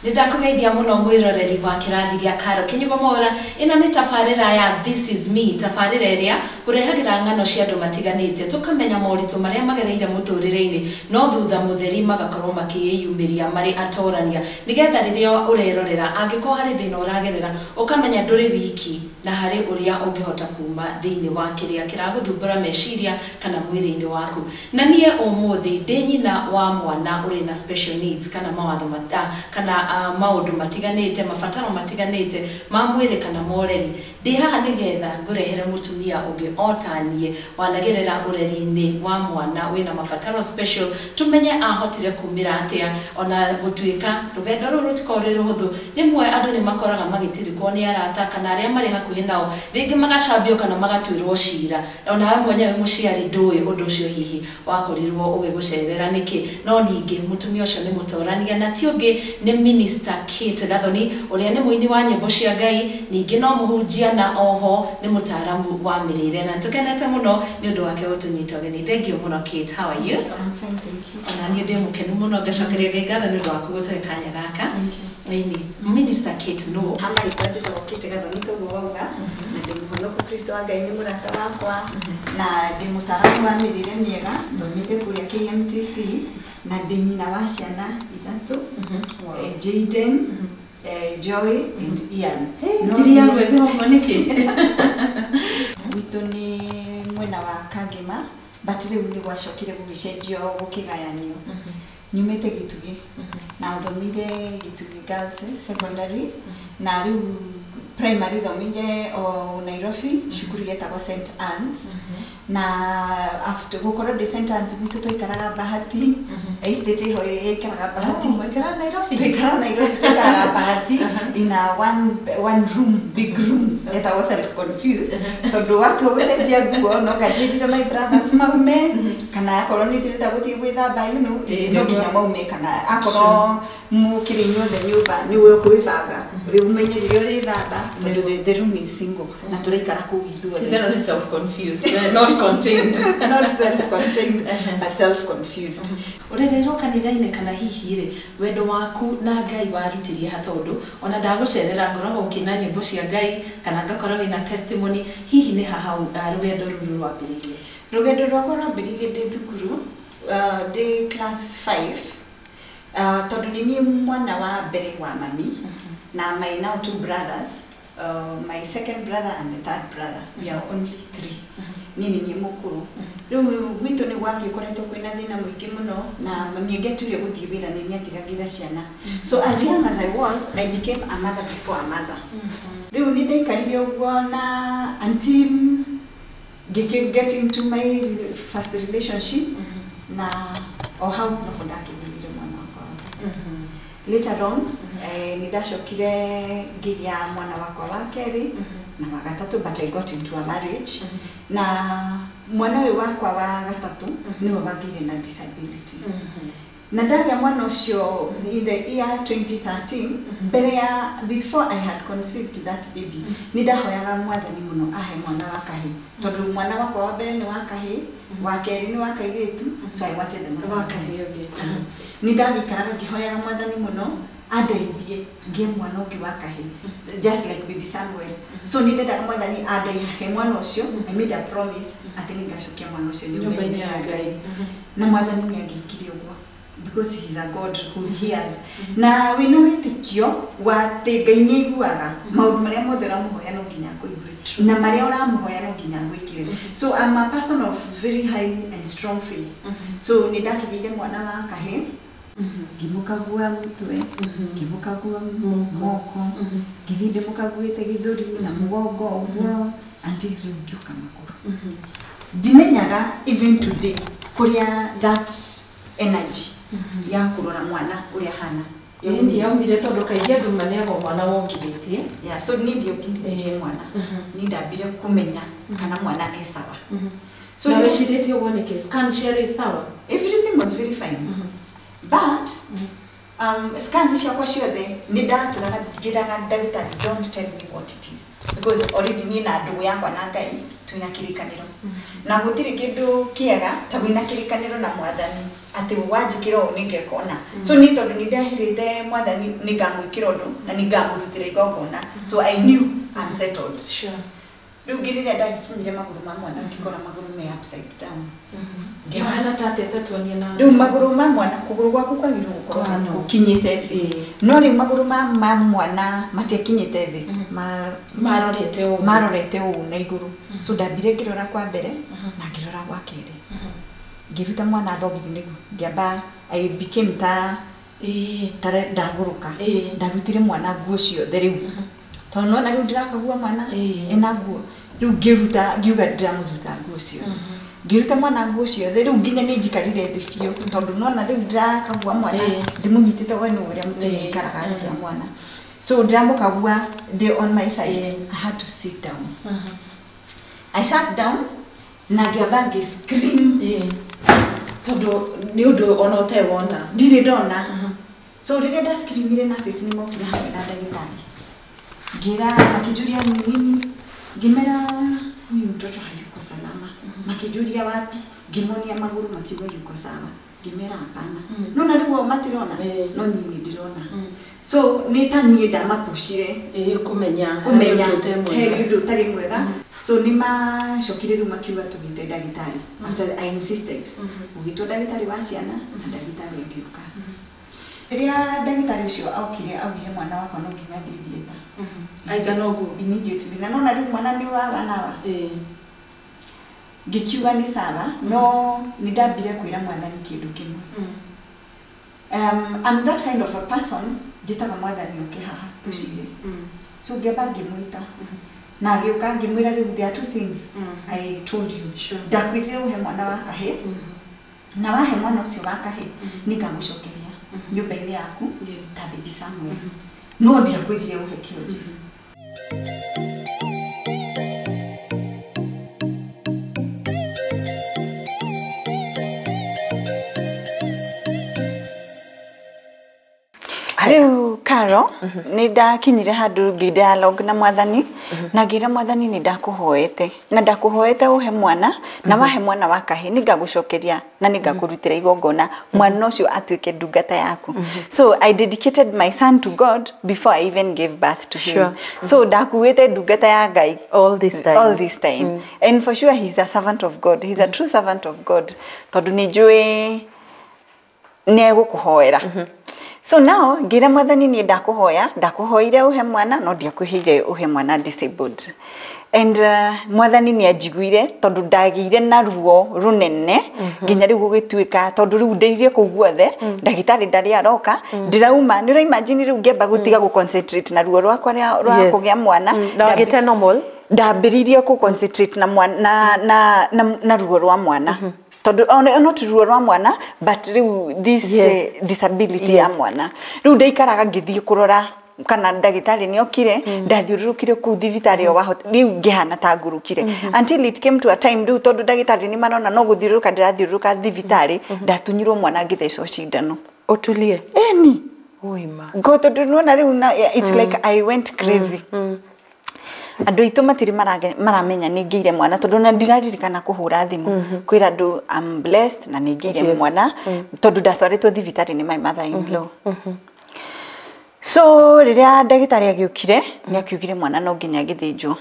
Ndakugeithia muno mwiroreri wa kirathi gia Karo Kinyugo Mwaura. Ino ni tabarira ya This is Me, tabarira iria urehagira ng'ano cia andu matiganite tukamenya moritu maria magereire muturire-ini no thutha mutheri magakorwo makiyumiria mari atorania nigetha riria urerorera angikorwo hari thina uragerera ukamenya nduri wiki na hari uria ungihota kuma thiini wa kiria kiraguthumbura meciria kana mwiri-ini waku. Na nie umuthi ndi nyina wa mwana uri na special needs kana mawatho kana maundu matiganite mabataro matiganite ma mwiri kana moreri. Ndi haha nigetha ngurehere mutumia ungi otanie wanagerera ureri-ini wa mwana wina mabataro special tumenye ahotire kumira atia ona gutuika rugendo ruru rutikorwo rwi ruhuthu. Rimwe andu ni makoraga magitirikwo ni arata kana aria mari hakuhi nao, ringi magacambio kana magatuirwo cira. Ona we mwenyewe muciari ndui undu ucio hihi wakorirwo ugigucerera niki. No ningi mutumia ucio ni mutorania na ti ungi ni Minister Kate Gathoni uria ni muini wa nyimbo cia Ngai, ningi no muhunjia na oho ni mutaramu wa mirire, na tukenete muno ni undu wake utunyita ugeni. Thank you muno Kate, how are you? I'm fine, thank you. Ona ni ndi mukenu muno ngacokeria Ngai ngatho ni undu waku gutuhe kanya gaka. Thank you. Ĩni Minister Kate no hama rĩtwa Kate Gathoni toguo wauga, na ndĩ mũhonoku Kristo wa Ngai nĩ mũrata wakwa, na ndĩ mũtaaramu wa mĩrĩre mĩega, thomire kũrĩa KMTC, na ndĩ nyina wa ciana ithatũ, Jaden, Joy and Ian. Thiri ya gwĩthĩwa ũguo nĩkĩ? Gwitũ nĩ mwena wa Kangema, but rĩu nĩ gwacokire gũgĩcenjio gũkĩgayanio. Nyumĩte Gĩtugĩ, na thomire Gĩtugĩ Girls Secondary, na rĩu primary thomire o Nairobi, cukuru yetagwo St Anne's. Na after gukorwo ndĩ St Anne's gwitũ twaikaraga Bahati, estate ĩho yaikaraga Bahati. Mwaikaraga Nairobi? Twaikaraga Nairobi, twaikaraga Bahati in a one room, big room, yetagwo self confused, tondũ watua gũcenjia nguo no nganjĩrire my brothers maume, kana akorwo nĩ ndĩrenda gũthiĩ gwĩthamba, you know, no nginya maume, kana akorwo mũkĩrĩ inyuothe nyũmba nĩwe ũkwĩbanga, rĩu ũmenye rĩrĩa ũrĩthamba, tondũ the room is single na tũraikara kũu ithuothe. They're only self confused, not contained. Not self-contained, but self-confused. Urererwo kanitha-inĩ kana hihi rĩ wendo waku na Ngai warutirie ha? Tondu ona ndagucerera ngoragwo ũkĩina nyĩmbo cia Ngai kana ngakorwo wĩna testimony, hihi nĩ ha hau rũgendo rũrũ rwambĩrĩirie? Rũgendo rwakwa rwambĩrĩirie ndĩ thukuru, ndĩ class 5, tondũ nĩ niĩ mwana wa mbere wa mami, na my now two brothers, my second brother and the third brother. We are only three. Niĩ nĩ niĩ mũkũrũ. Rĩu gwitũ nĩ gwagĩkoretwo kwĩna thĩna mũingĩ mũno, na mami angĩatuire gũthiĩ wĩra nĩ niatigagĩra ciana. So as young as I was, I became a mother before a mother. Rĩu nĩ ndaikarire ũguo na until get into my first relationship, na o hau noho ndakĩgĩrire mwana wakwa. Later on, nĩ ndacokire ngĩgĩa mwana wakwa wa kerĩ na wa gatatũ, but I got into a marriage. Na mwana ũyũ wakwa wa gatatũ nĩwe wagĩire na disability. Na ndagĩa mwana ũcio in the year 2013, mbere ya before I had conceived that baby, nĩ ndahoyaga Mwathani mũno ahe mwana wa kahĩ, tondũ mwana wakwa wa mbere nĩ wa kahĩ, wa kerĩ nĩ wa kairĩtu, so I wanted another wa kahĩ ũngĩ. Nĩ ndagĩikaraga ngĩhoyaga Mwathani mũno andeithie ngĩe mwana ũngĩ wa kahĩ, just like baby Samuel. So nĩ ndendaga Mwathani andehe mwana ũcio. I made a promise atĩ nĩ ngacokia mwana ũcio nyũmba-inĩ ya Ngai, na Mwathani nĩ angĩkire ũguo, because he is a God who hears. Na wĩna wĩtĩkio wa atĩ Ngai nĩ aiguaga maũndũ marĩa mothe ũramũhoya no nginya akũigue, na marĩa ũramũhoya no nginya agwĩkĩre. So I'm a person of very high and strong faith. So nĩ ndakĩgĩire mwana wa kahĩ, ngĩmũkagua mũtwe, ngĩmũkagua moko, ngĩthiĩ ndĩmũkaguĩte gĩthũri na mũgongo ũguo until rĩu ngĩũka magũrũ. Ndimenyaga even today kũrĩa that energy ya kũrora mwana ũrĩa hana Ĩni yaumire, tondũ kaingĩ andũ maneagwo mwana wongithĩtie. Yeah, so niĩ ndiongithirie mwana, niĩ ndambire kũmenya kana mwana e sawa. So na wĩcirĩtie ũguo nĩkĩ? Scan ciarĩ sawa? Everything was very fine. But scan ciakwa ciothe nĩ ndatũraga ngĩraga ndagĩtarĩ, don't tell me what it is. Because already niĩ na ndũgũ yakwa na Ngai twĩna kĩrĩkanĩro. Na gũtirĩ kĩndũ kĩega ta wĩna kĩrĩkanĩro na mwathani atĩ wanjĩkĩra ũũ nĩngeka ũna. So niĩ tondũ nĩ ndehĩrĩte mwathani nĩngamwĩkĩra ũndũ na nĩngamũrutĩra igongona. So I knew I'm settled. Sure. Rĩu ngĩrĩrĩa ndakinyire magũrũ ma mwana ngĩkora magũrũ me upside down. Mahana ta atĩa ta tuonie na Rĩu magũrũ ma mwana kũgũrũ gwaku kwagĩrĩirwo gũkorwo Kũhana ũũ. gũkinyĩte thĩ. Ĩĩ. No rĩu magũrũ ma mwana matiakinyĩte thĩ. Marorete ũũ. Marorete ũũ na igũrũ. So ndambire ngĩrora kwa mbere na ngĩrora gwa kerĩ. Ngĩruta mwana thogithi nĩguo ngĩamba I became ta ndagũrũka. Ndarutire mwana nguo ciothe rĩu. Tondũ nona rĩu ndirakagua mwana ena nguo. Rĩu ngĩruta ngiuga ndiramũruta nguo ciothe. Ngĩruta mwana nguo ciothe rĩu nginya nĩ njikarire thĩ biũ tondũ nona rĩu ndirakagua mwana ndĩmũnyitĩte we nĩ ũrĩa mũtumia aikaraga akĩgĩa mwana. So ndiramũkagua ndĩ on my side. I had to sit down. I sat down na ngĩamba ngĩ scream. Tondũ nĩ ũndũ ona ũtarĩ wona. Ndirĩ ndona. So rĩrĩa ndascreamire nurses nĩ mokire hamwe na ndagĩtarĩ. Ngĩra makĩnjũria nĩ nini, ngĩmera huyu mtoto hayuko salama. Makĩnjũria wapi, ngĩmonia magũrũ makiuga yuko sawa. Ngĩmera hapana. No na rĩu o matirona, no niĩ nĩ ndĩrona. So nĩ ta niĩ ndamapushire Kũmenya kũmenya he he ũndũ ũtarĩ mwega. So nĩ macokire rĩu makiuga tũgĩte ndagĩtarĩ. After I insisted. Gũgĩtwo ndagĩtarĩ wa ciana na ndagĩtarĩ agĩũka. Rĩrĩa ndagĩtarĩ ũcio okire augire mwana wakwa no nginya athiĩ theatre. Aigana ũguo? Immediately. Na nona rĩu mwana nĩ wa wanawa. Ngĩkiuga nĩ sawa, no nĩ ndambire kwĩra mwathani kĩndũ kĩmwe. I'm that kind of a person, njĩtaga mwathani oke haha tũcire. So ngĩamba ngĩmwĩta. Na agĩũka ngĩmwĩra rĩu there are two things I told you. Ndakwĩrire ũhe mwana wa kahĩĩ, na wahe mwana ũcio wa kahĩĩ, nĩngagũcokeria nyũmba-inĩ yaku ta baby Samuel. No ndiakwĩrire ũhe kĩonje. Rĩu Caro, nĩ ndakinyire handũ ngĩ dialogue na mwathani, na ngĩra mwathani nĩ ndakũhoete, na ndakũhoete ũhe mwana, na wahe mwana wa kahĩĩ nĩ ngagũcokeria na nĩ ngakũrutĩra igongona, mwana ũcio atuĩke ndungata yaku. So I dedicated my son to God before I even gave birth to him. So ndakuĩte ndungata ya Ngai all this time. All this time. And for sure he's a servant of God. He's a true servant of God. Tondũ nĩ njũĩ nĩ egũkũhoera. So now ngira mwathani niĩ ndakũhoya, ndakũhoire ũhe mwana no ndiakwĩhĩire ũhe mwana disabled. And mwathani nĩ anjiguire tondũ ndagĩire na ruo rũnene nginya rĩu gũgĩtuĩka tondũ rĩu ndĩrire kũu guothe ndagĩtarĩ ndarĩ aroka ndĩrauma. Nĩ ũraimagine rĩu ngĩamba gũtiga gũ concentrate na ruo rwakwa rwa kũgĩa mwana. Na wagĩte normal? Ndambĩrĩirie kũ concentrate na mwana, na ruo rwa mwana. Tondũ ona ti ruo rwa mwana but rĩu this disability ya mwana. Rĩu ndaikaraga ngĩthiĩ kũrora kana ndagĩtarĩ nĩ okire, ndathiũrũrũkire kũu thibitarĩ o wahota, rĩu ngĩhana ta ngũrũkire. Until it came to a time rĩu tondũ ndagĩtarĩ nĩ marona no gũthiũrũrũka ndĩrathiũrũrũka thibitarĩ, ndatunyirwo mwana ngĩthecwo cindano. Ũtulie? Ĩni. Ũima. Ngo tondũ nĩwona rĩu na, it's like I went crazy. Andũ aitũ matirĩ maramenya nĩ ngĩire mwana tondũ na ndiraririkana kũhũra thimũ kwĩra andũ I'm blessed na nĩ ngĩire mwana tondũ ndatwarĩtwo thibitarĩ nĩ my mother in law. So rĩrĩa ndagĩtarĩ agĩũkire nĩ akiugire mwana no nginya agĩthĩnjwo.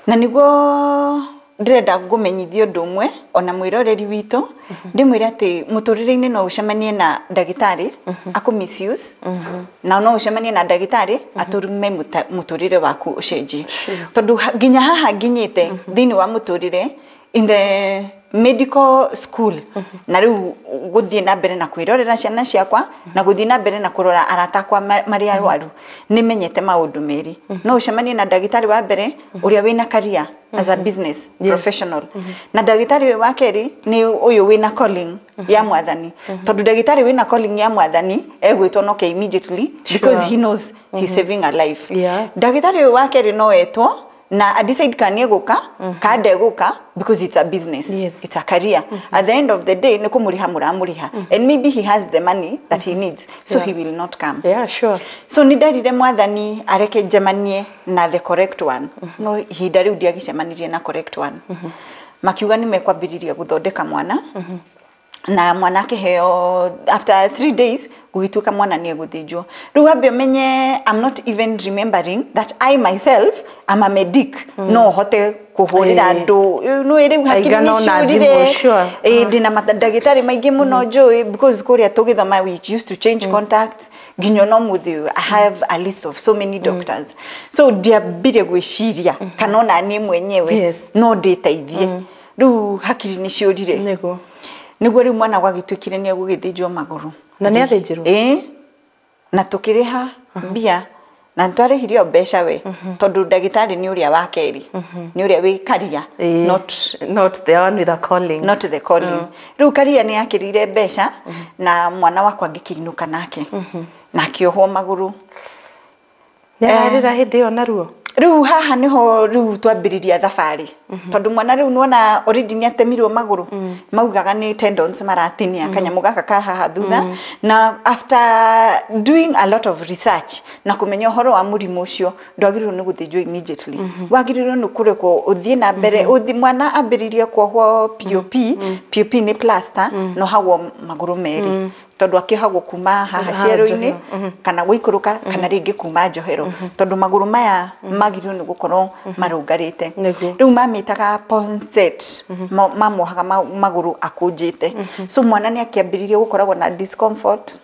Na nĩguo ndĩrenda ngũmenyithie ũndũ ũmwe ona mwĩroreri witũ, ndĩmwĩre atĩ mũtũrĩre-inĩ no ũcemanie na ndagĩtarĩ akũ misuse, na no ũcemanie na ndagĩtarĩ atũrũme mũtũrĩre waku ũcenjie. Tondũ nginya haha nginyĩte thĩinĩ wa mũtũrĩre in the medical school na rĩu gũthiĩ na mbere na kwĩrorera ciana ciakwa na gũthiĩ na mbere na kũrora arata akwa marĩ arwaru, nĩ menyete maũndũ merĩ. No ũcemanie na ndagĩtarĩ wa mbere ũrĩa wĩna career as a business professional, na ndagĩtarĩ ũyũ wa kerĩ nĩ ũyũ wĩna calling ya mwathani. Tondũ ndagĩtarĩ wĩna calling ya mwathani egwĩtwo noke immediately because he knows he's saving a life. Ndagĩtarĩ ũyũ wa kerĩ no etwo Na a decide kana nĩ egũka kana ndegũka, because it's a business. It's a career. At the end of the day, nĩ kũmũrĩha mũramũrĩha, and maybe he has the money that he needs, so he will not come. Yeah, sure. So nĩ nderire Mwathani areke njemanie na the correct one, no ihinda rĩu ndiagĩcemanirie na correct one. Makiuga nĩ mekwambĩrĩria gũthondeka mwana, na mwana akĩheo after 3 days gũgĩtuĩka mwana nĩ egũthĩnjwo. Rĩu wambe ũmenye, I'm not even remembering that I myself am a medic, no hote kũhũrĩra andũ nĩ rĩu hakiri Aigana nĩ ona ciũrire. thimũ, sure. Ndĩna mandagĩtarĩ maingĩ mũno njũĩ, because kũrĩa tũgĩthoma we used to change contacts nginya no mũthĩ I have a list of so many doctors, so ndiambire gwĩciria kana ona niĩ mwenyewe no ndĩteithie. Rĩu hakiri nĩ ciũrire. Nĩguo rĩu mwana gwagĩtuĩkire nĩ egũgĩthĩnjwo magũrũ. Na nĩ athĩnjirwo? Ĩĩ, na tũkĩrĩha mbia na nĩtwarĩhirio mbeca we, tondũ ndagĩtarĩ nĩ ũrĩa wa kerĩ, nĩ ũrĩa wĩ karia, not Not the one with a calling. Not the calling. Rĩu karia nĩ yakĩrire mbeca na mwana wakwa ngĩkĩinũka nake na akĩohwo magũrũ. Nĩ ararĩra hĩndĩ ĩyo na ruo? Rĩu haha nĩho rĩu twambĩrĩria thabarĩ, tondũ mwana rĩu nĩwona already nĩ atemirwo magũrũ, maugaga nĩ tendons maratinia, kanyamũ gaka ka haha thutha. Na after doing a lot of research na kũmenya ũhoro wa mũrimũ ũcio, ndwagĩrĩirwo nĩ gũthĩnjwo immediately, wagĩrĩirwo nĩ kũrekwo ũthiĩ na mbere ũthi mwana ambĩrĩrie kuohwo POP. POP nĩ plaster, no hagwo magũrũ merĩ, tondũ akĩohagwo kuma haha Haha ciero-inĩ njohero. kana gũikũrũka kana rĩngĩ kuma njohero, tondũ magũrũ maya magĩrĩirwo nĩ gũkorwo marũngarĩte. Rĩu mamĩtaga Ponseti, mamuohaga magũrũ akũnjĩte, so mwana nĩ akĩambĩrĩirie gũkoragwo na discomfort.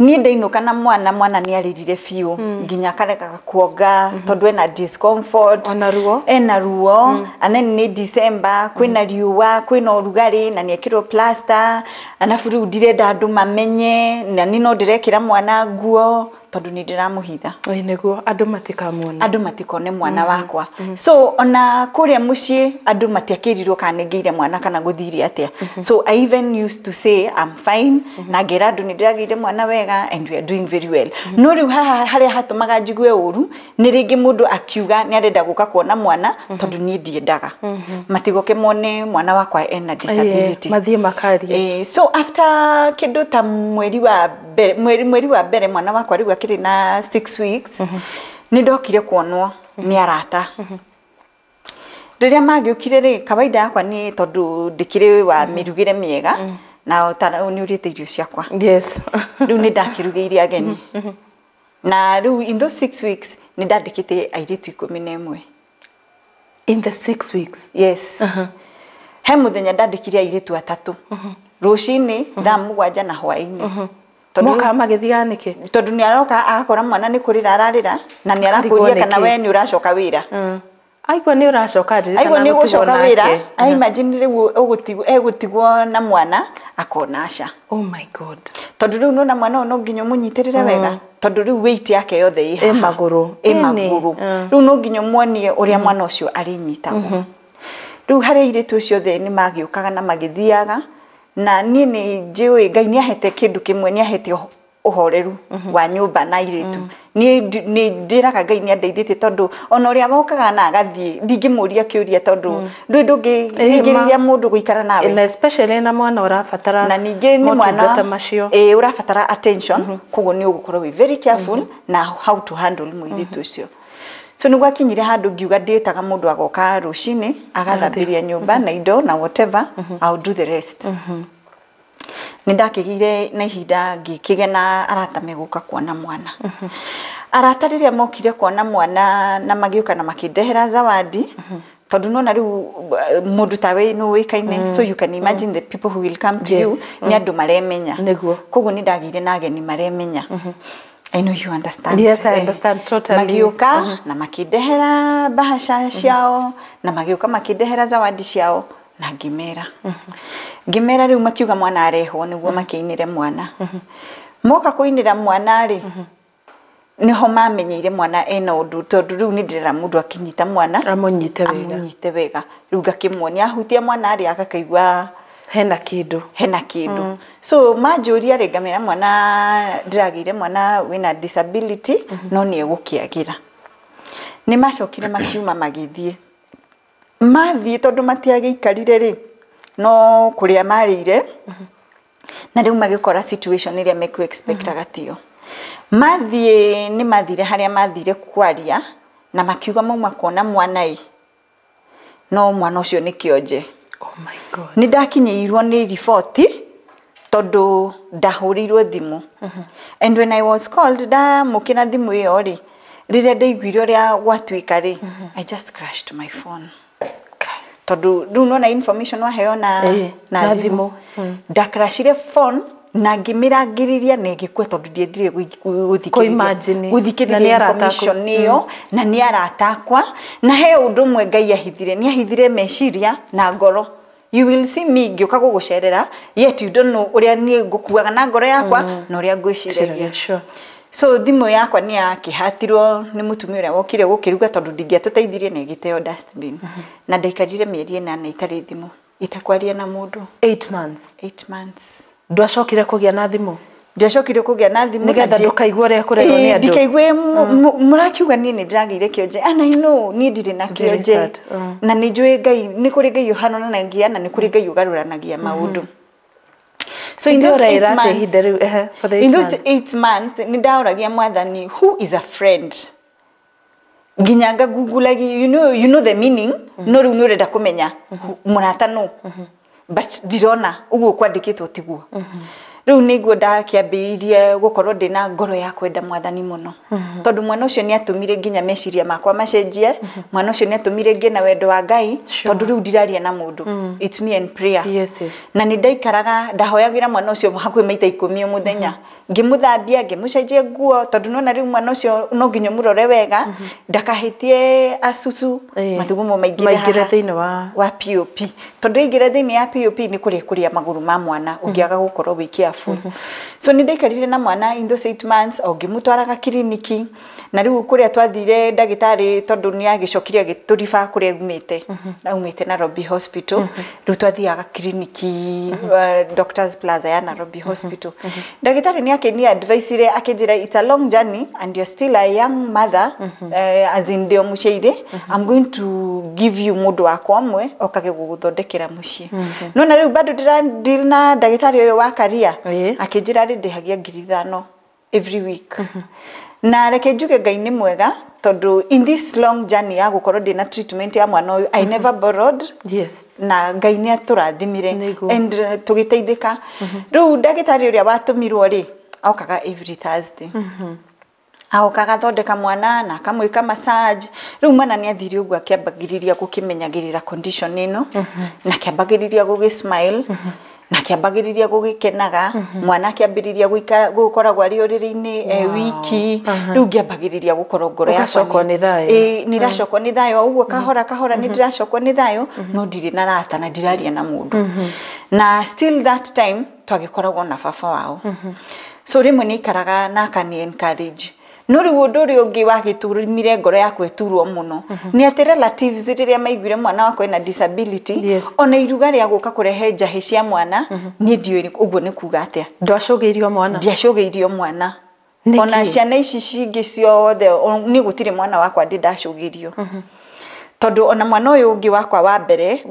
Niĩ ndainũka na mwana, mwana nĩ arĩrire biũ nginya akarega kuonga tondũ ena discomfort. Ona ruo? Ena ruo. And then nĩ December, kwĩna riũa, kwĩna ũrugarĩ, na nĩ ekĩrwo plaster, arabu rĩu ndirenda andũ mamenye na niĩ no ndĩrekĩra mwana nguo tondũ nĩ ndĩramũhitha. Ĩĩ, nĩguo andũ matikamuona. Andũ matikone mwana wakwa. So ona kũrĩa mũciĩ andũ matiakĩrirwo kana nĩngĩire mwana kana gũthire atĩa. So I even used to say I'm fine, na ngĩra andũ nĩ ndĩragĩire mwana wega and we are doing very well. No rĩu haha harĩa hatũmaga njigue ũru nĩ rĩngĩ mũndũ akiuga nĩ arenda gũka kuona mwana, tondũ niĩ ndiendaga matigoke mone mwana wakwa ena disability. Mathiĩ makarie. So after kĩndũ ta mweri wa mbere, mweri wa mbere, mwana wakwa rĩu akĩrĩ na 6 weeks, nĩ ndokire kuonwo nĩ arata. Rĩrĩa magĩũkire rĩ, kawaida yakwa nĩ tondũ ndĩkĩrĩ wa mĩrugĩre mĩega na ta nĩ ũrĩte irio ciakwa. Rĩu nĩ ndakĩrugĩire ageni, na rĩu in those 6 weeks nĩ ndandĩkĩte airĩtu 11. In the 6 weeks? Yes. He mũthenya ndandĩkire airĩtu atatũ, rũcinĩ thaa 7 na hwaĩ-inĩ. Tondũ Mokaga magĩthiaga nĩkĩ? Tondũ nĩ aroka agakora mwana nĩ kũrĩra ararĩra na nĩ Akarigwo arakũria kana nĩkĩ. we nĩ ũracoka wĩra. Aigua nĩ ũracoka, Aigua ndirikana nĩ gũtigwo ũgũcoka wĩra, nake. I imagine rĩu egũtigwo na mwana, akona aca. Oh my God. Tondũ rĩu nona mwana ũyũ no nginya ũmũnyitĩrĩre wega, tondũ rĩu weight yake yothe ĩ Ĩ haha. magũrũ. Ĩ Ĩni. magũrũ. Rĩu no nginya ũmuonie ũrĩa mwana ũcio arĩnyitagwo. Rĩu harĩ airĩtu ũcio othe nĩ magĩũkaga na magĩthiaga, na niĩ nĩ njũĩ Ngai nĩ ahete kĩndũ kĩmwe, nĩ ahete ũhoreru wa nyũmba na airĩtu. Niĩ nĩ njĩraga Ngai nĩ andeithĩtie, tondũ ona ũrĩa wokaga na agathiĩ ndingĩmũria kĩũria, tondũ ndũĩ ndũngĩhingĩrĩria mũndũ gũikara nawe. Na especially na mwana ũrabatara Na ningĩ nĩ mwana motungata macio. Ĩĩ, ũrabatara attention, koguo nĩ ũgũkorwo wĩ very careful na how to handle mũirĩtu ũcio. So nĩ gwakinyire handũ ngiuga ndĩtaga mũndũ agoka rũcinĩ agathambĩria nyũmba na indo na whatever, I'll do the rest. Nĩ ndakĩgĩire na ihinda ngĩkĩgĩa na arata megũka kuona mwana. Arata rĩrĩa mokire kuona mwana na magĩũka na makĩndehera zawadi, tondũ nona rĩu mũndũ tawe nĩ ũĩkaine, so you can imagine the people who will come to you nĩ andũ maremenya. Koguo nĩ ndagĩire na ageni maremenya. I know you understand. Yes, I understand totally. Magĩũka na makĩndehera bahasha ciao na magĩũka makĩndehera zawadi ciao, na ngĩmera ngĩmera rĩu makiuga mwana arehwo nĩguo makĩinĩre mwana. Moka kũinĩra mwana rĩ, nĩho mamenyeire mwana ena ũndũ, tondũ rĩu nĩ ndĩrera mũndũ akĩnyita mwana Amũnyite wega. Amũnyite wega. Rĩu ngakĩmuonia ahutia mwana rĩ, agakaigua hena kĩndũ. Hena kĩndũ. So manjũria rĩ, ngamĩra mwana ndĩragĩire mwana wĩna disability, no nĩ egũkĩagĩra. Nĩ macokire makiuma magĩthiĩ. Mathiĩ tondũ matiagĩikarire rĩ, no kũrĩa marĩire, na rĩu magĩkora situation ĩrĩa mekũ expectaga tiyo. Mathiĩ nĩ mathire harĩa mathire kwaria na makiuga mauma kuona mwana ĩ, no mwana ũcio nĩ kĩonje. Oh my God. Nĩ ndakinyĩirwo nĩ riboti tondũ ndahũrĩirwo thimũ. And when I was called, ndamũkĩra thimũ ĩyo rĩ, rĩrĩa ndaiguire ũrĩa gwatuĩka rĩ, I just crashed my phone. Tondũ rĩu nona information waheo na na thimũ. Ndakrashire phone na ngĩmĩrangĩrĩria na ĩgĩkua tondũ ndiendire Kũ-imagine. gũthikĩrĩria Na nĩ arata aku. information ĩyo na nĩ arata akwa. Na he ũndũ ũmwe Ngai ahithire, nĩ ahithire meciria na ngoro. You will see me ngĩũka gũgũcerera, yet you don't know ũrĩa niĩ ngũkuaga na ngoro yakwa na ũrĩa ngwĩciragia. Sure. So thimũ yakwa nĩ yakĩhatirwo nĩ mũtumia ũrĩa wokire gũkĩruga tondũ ndingĩatũteithirie na ĩgĩteo dustbin. Na ndaikarire mĩeri 8 itarĩ thimũ, itakwaria na mũndũ. 8 months. 8 months. Ndwacokire kũgĩa na thimũ? Ndiacokire kũgĩa na thimũ. Nĩgetha ndũkaigue ũrĩa kũrerwo nĩ andũ. Ndikaigue mũrakiuga niĩ nĩ ndĩragĩire kĩonje. And I know niĩ ndirĩ na kĩonje. Na nĩ njũĩ Ngai, nĩ kũrĩ Ngai ũhananagia na nĩ kũrĩ Ngai ũgarũranagia maũndũ. So in those 8 months, in those 8 months, nĩ ndaũragia Mwathani, who is a friend? Nginya ngagugulagia, you know the meaning, no rĩu nĩ ũrenda kũmenya mũrata nũ. But ndirona ũguo kwandĩkĩtwo tiguo. Rĩu nĩguo ndakĩambĩrĩirie gũkorwo ndĩna ngoro ya kwenda Mwathani mũno. Tondũ mwana ũcio nĩ atũmire nginya meciria makwa macenjie, mwana ũcio nĩ atũmire ngĩe na wendo wa Ngai, tondũ rĩu ndiraria na mũndũ. It's me and prayer. Yes, yes. Na nĩ ndaikaraga ndahoyagĩra mwana ũcio hakuhĩ maita 10 o mũthenya. Ngĩmũthambia, ngĩmũcenjia nguo, tondũ nona rĩu mwana ũcio no nginya ũmũrore wega, ndakahĩtie asusu, mathugumo maingĩre thĩinĩ wa POP. Tondũ aingĩra thĩinĩ ya POP nĩ kũrĩa kũrĩa magũrũ ma mwana ũngĩaga gũkorwo wĩ careful. So nĩ ndaikarire na mwana in those 8 months, o ngĩmũtwaraga kiriniki, na rĩu kũrĩa twathire ndagĩtarĩ tondũ nĩ agĩcokire agĩtũriba kũrĩa aumĩte, aumĩte Nairobi Hospital. Rĩu twathiaga kiriniki, Doctors Plaza ya Nairobi Hospital. Ndagĩtarĩ nĩ akĩni advice akĩnjĩra, it's a long journey and you're still a young mother, as in ndio mũciĩ, I'm going to give you mũndũ wakwa ũmwe okage gũgũthondekera mũciĩ. No na rĩu bado ndĩra deal na ndagĩtarĩ ũyũ wa Karia, akĩnjĩra rĩ ndĩhagia 5,000 every week. Na reke njuge Ngai nĩ mwega tondũ in this long journey ya gũkorwo ndĩna treatment ya mwana ũyũ, I never borrowed. Yes. Na Ngai nĩ atũrathimire and tũgĩteithĩka. Rĩu ndagĩtarĩ ũrĩa watũmirwo rĩ, okaga every Thursday. Aokaga thondeka mwana na akamwĩka massage. Rĩu mwana nĩ athire ũguo akĩambagĩrĩria gũkĩmenyagĩrĩra condition ĩno, na akĩambagĩrĩria gũgĩ smile, na akĩambagĩrĩria gũgĩkenaga. Mwana akĩambĩrĩria gũkoragwo arĩ ũrĩrĩ-inĩ wiki. Rĩu ngĩambagĩrĩria gũkorwo ngoro yakwa nĩ thayũ. Nĩ ndacokwo nĩ thayũ ũguo kahora kahora nĩ ndĩracokwo nĩ thayũ, no ndirĩ na rata na ndiraria na mũndũ. Na still that time twagĩkoragwo na baba wao. So rĩmwe nĩ ikaraga na akani encourage. No rĩu ũndũ ũrĩa ũngĩ wagĩtũmire ngoro yakwa ĩturwo mũno nĩ atĩ relatives rĩrĩa maiguire mwana wakwa ena disability, ona iruga rĩa gũka kũrehe njahĩ cia mwana, niĩ ndiũĩ ũguo nĩ kuga atĩa. Ndwacũgĩirio mwana? Ndiacũgĩirio mwana. Ona ciana ici cingĩ ciothe niĩ gũtirĩ mwana wakwa ndĩ ndacũgĩirio. Tondũ ona mwana ũyũ ũngĩ wakwa wa mbere,